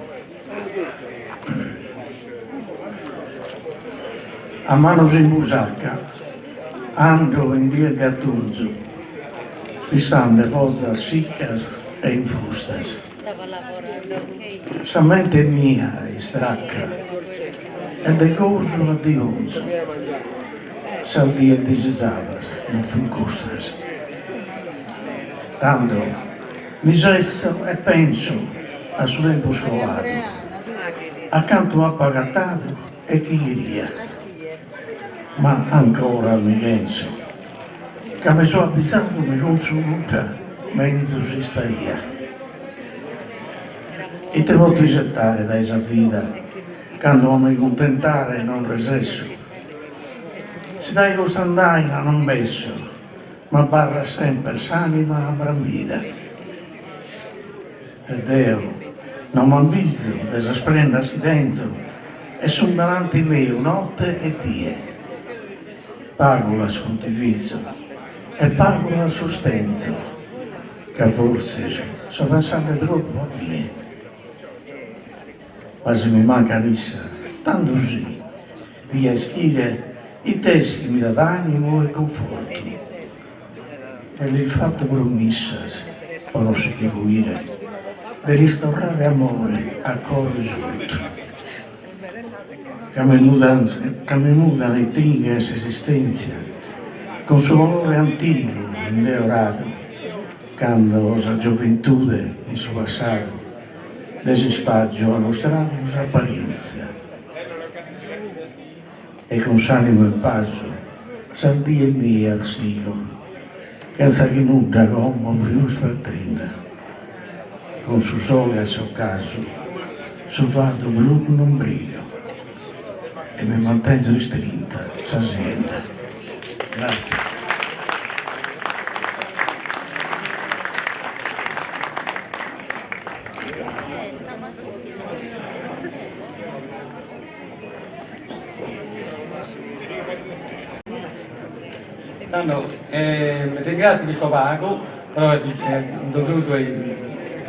A manos in busaca ando in dies de atunzu, pissande fozas siccas e infustas. Sa mente mia istracca est de gosu addigonzu. Sas dies disizadas non fin custas. Tando mi setzo e penso a su tempus coladu, a cantu apo agatadu e chi cheria. Ma ancora mi chenso, ca mi so abizadu chi cun su nudda menzus istaia. Ite poto isetare dae sa vida cando a mi cuntentare non resesso? Si dae custa andaina non besso, m'abarrat semper s'anima abbramida. E deo non m'abbizo de sas prendas chi tenzo e sun davanti meu notte e die. Pagu las contivizo e pagu las sustenzo. Ca fortzis so pensande tropu a mie. Ma si mi mancat issa, tando si, dia ischire it'est chi mi dat ànimu e cunfortu. E lis fato promissas, pro non si che fuire, de lis torrare amore a coro isortu. Ca mi mudan ca mi mudan e tinghen s'esistèntzia cun su colore antigu indeoradu cando sa gioventude in su passadu de s'ispàgiu at mustradu s'aparièntzia e cun s'ànimu in pasu sas dies mias sigo chentza chi nudda como pius pretenda. Cun su sole a s'ocasu su fadu prus non brigo e mi mantenzo istrinta sa sienda. Grazie.
Tando ringrazio pisto pagu Però est dovutu e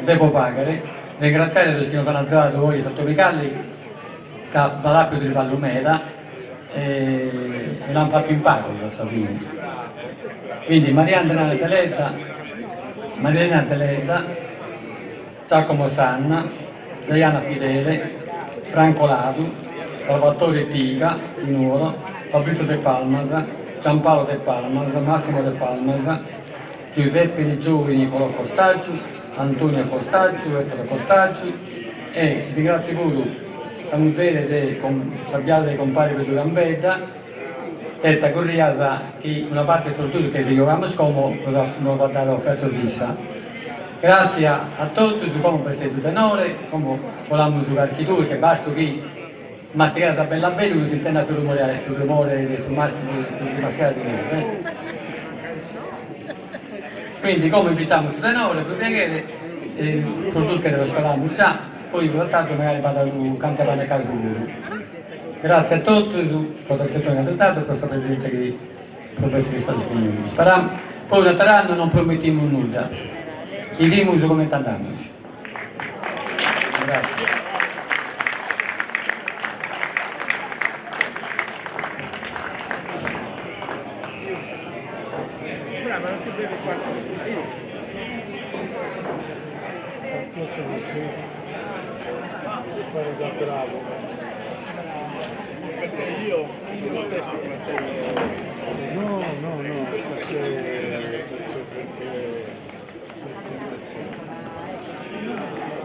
devo fàghere, ringratziare sos chi nos an azuadu oje sa Tomicalli ca b'at àpidu trivallu meda e l'an fatu in pagos a sa fine. Quindi Maria Andreana Deledda, Marilena Deledda, Giacomo Sanna, Deiana Fidele, Franco Ladu, Salvatore Piga di Nuoro, Fabrizio Depalmas, Giampaolo Depalmas, Massimo Depalmas, Giuseppe Lijoi, Nicolò Costàgiu, Antonio Costàgiu, Ettore Costàgiu e ringràtzio puru sa muzere de sa biada de compare Pedru Cambedda, Tetta Corrias, chi una parte de sos durches chi giogamus como nos at dadu ofertos issa. Gràtzias a totus, como b'est su tenore, como colamus carchi durche, bastu chi Mastigades a bellu a bellu non s'intendat su rumore su rumore de su de su mastigare di novu. Quindi como invitamus su tenore pro piaghere e sos durches los colamus già, poi prus a tardu magari b'at unu cantu 'e pane e casu puru. Gratzias a totus pro s'atentzione chi ant dadu e pro sa presèntzia chi pro b'essere istados cun nois. Isperamus poi un'ater'annu non promittimus nudda, 'idimus comente andamus. Grazie.
No, no, no, perché, perché,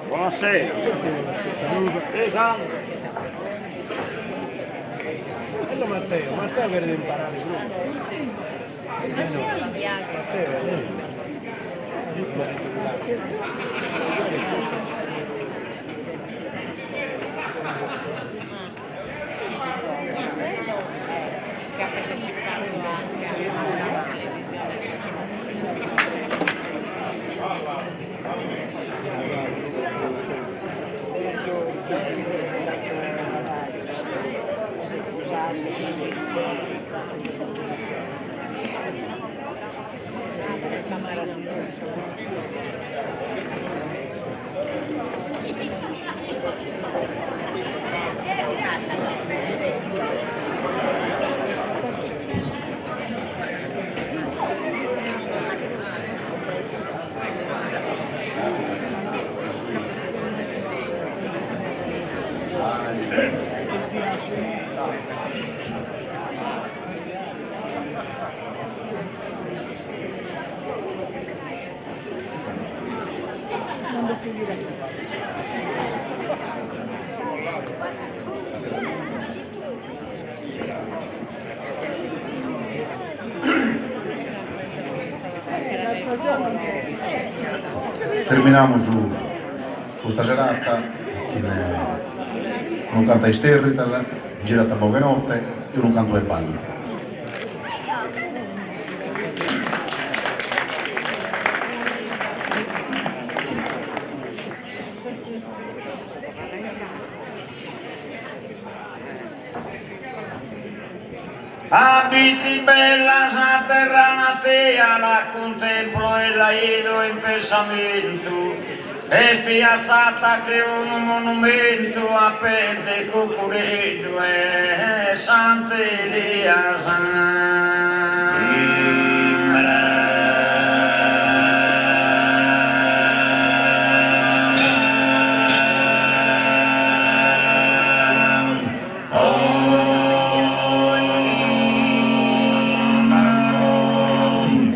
Buonasera. Salve.
Hello Matteo, Matteo che deve imparare Matteo.
Terminamus custa serata chin unu cantu a isterritas, girat a boghe 'e notte e unu cantu 'e ballu.
A bici bella sa terra. platea la cuntemplo e la 'ido in pensamentu, est piatzata che unu monumentu a pes de Cuccureddu e Sant'Elias.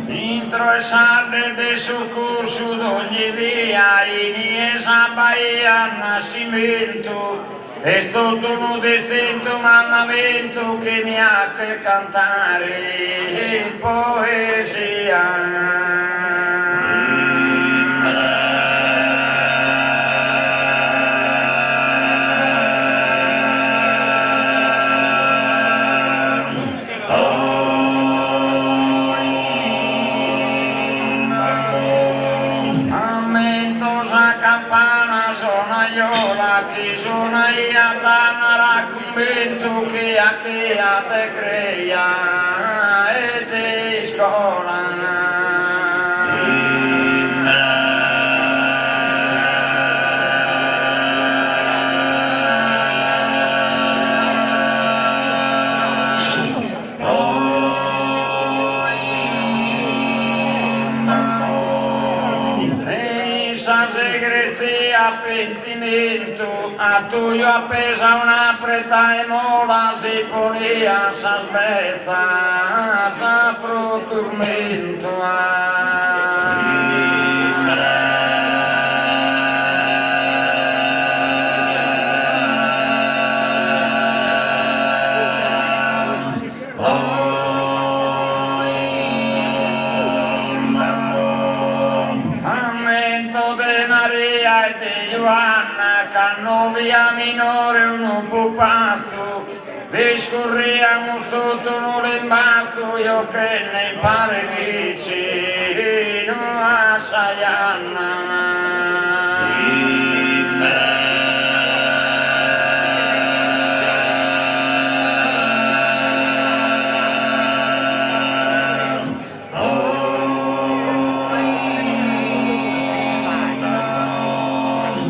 Intro 'e s'adde de su cursu d'ogni via inie s'abba aiat naschimentu est totu unu distintu mandamentu chi mi 'achet cantare in poesia. Ammento sa campana sonaiola chi sonaiat andare a cumbentu chi 'achiat de creja e de iscola. E in sa segrestia a pentimentu a tuju appesa una preta 'e mola si ponian sas betzas pro turmentu. Ammento de Maria e de Juanna cando fia minore unu pupatzu, discurriamus totu unu limbatzu jochende impare vicinu a sa janna.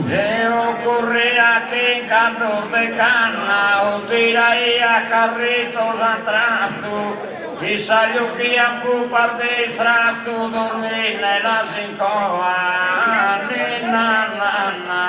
Deo curria chin caddos de canna o tiraia carritos a tratzu, issas juchian pupas de istratzu dormindelas in coa, ninna nanna.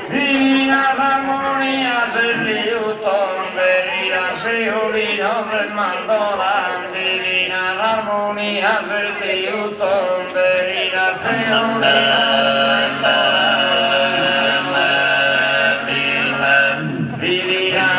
Divinas armonias e liutos, divinas violinos e mandolas, divinas armonias e liutos, divinas violinos e mandolas, divinas armonias divinas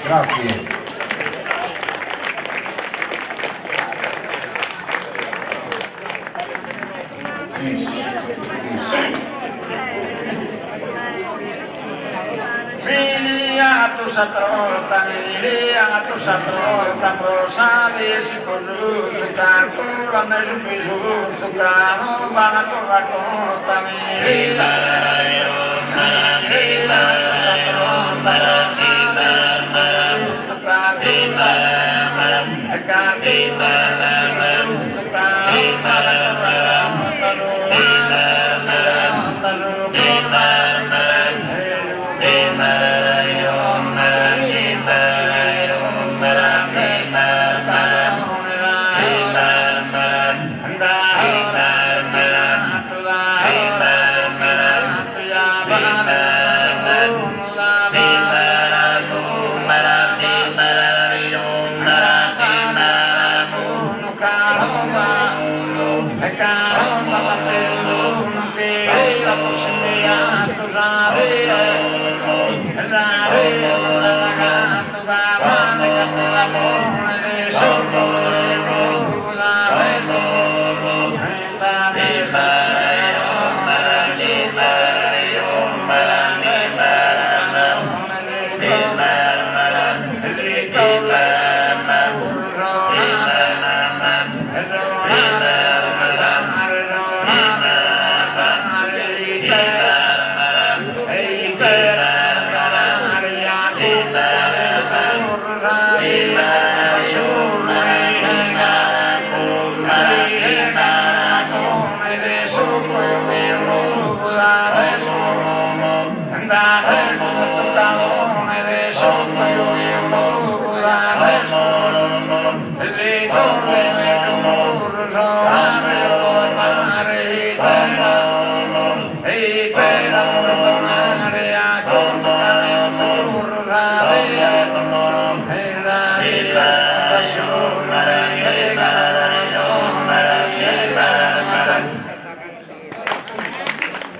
Grazie.
Mi liat sa trota, mi liat sa trota, pro sa die si corrutzu, carculande su bisutzu, ca no b'at torra cota, mi liat sa trota, pro sa die si corrutzu, carculande, carculande su bisutzu, ca no b'at torra cota,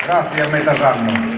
Grazie a medas annos.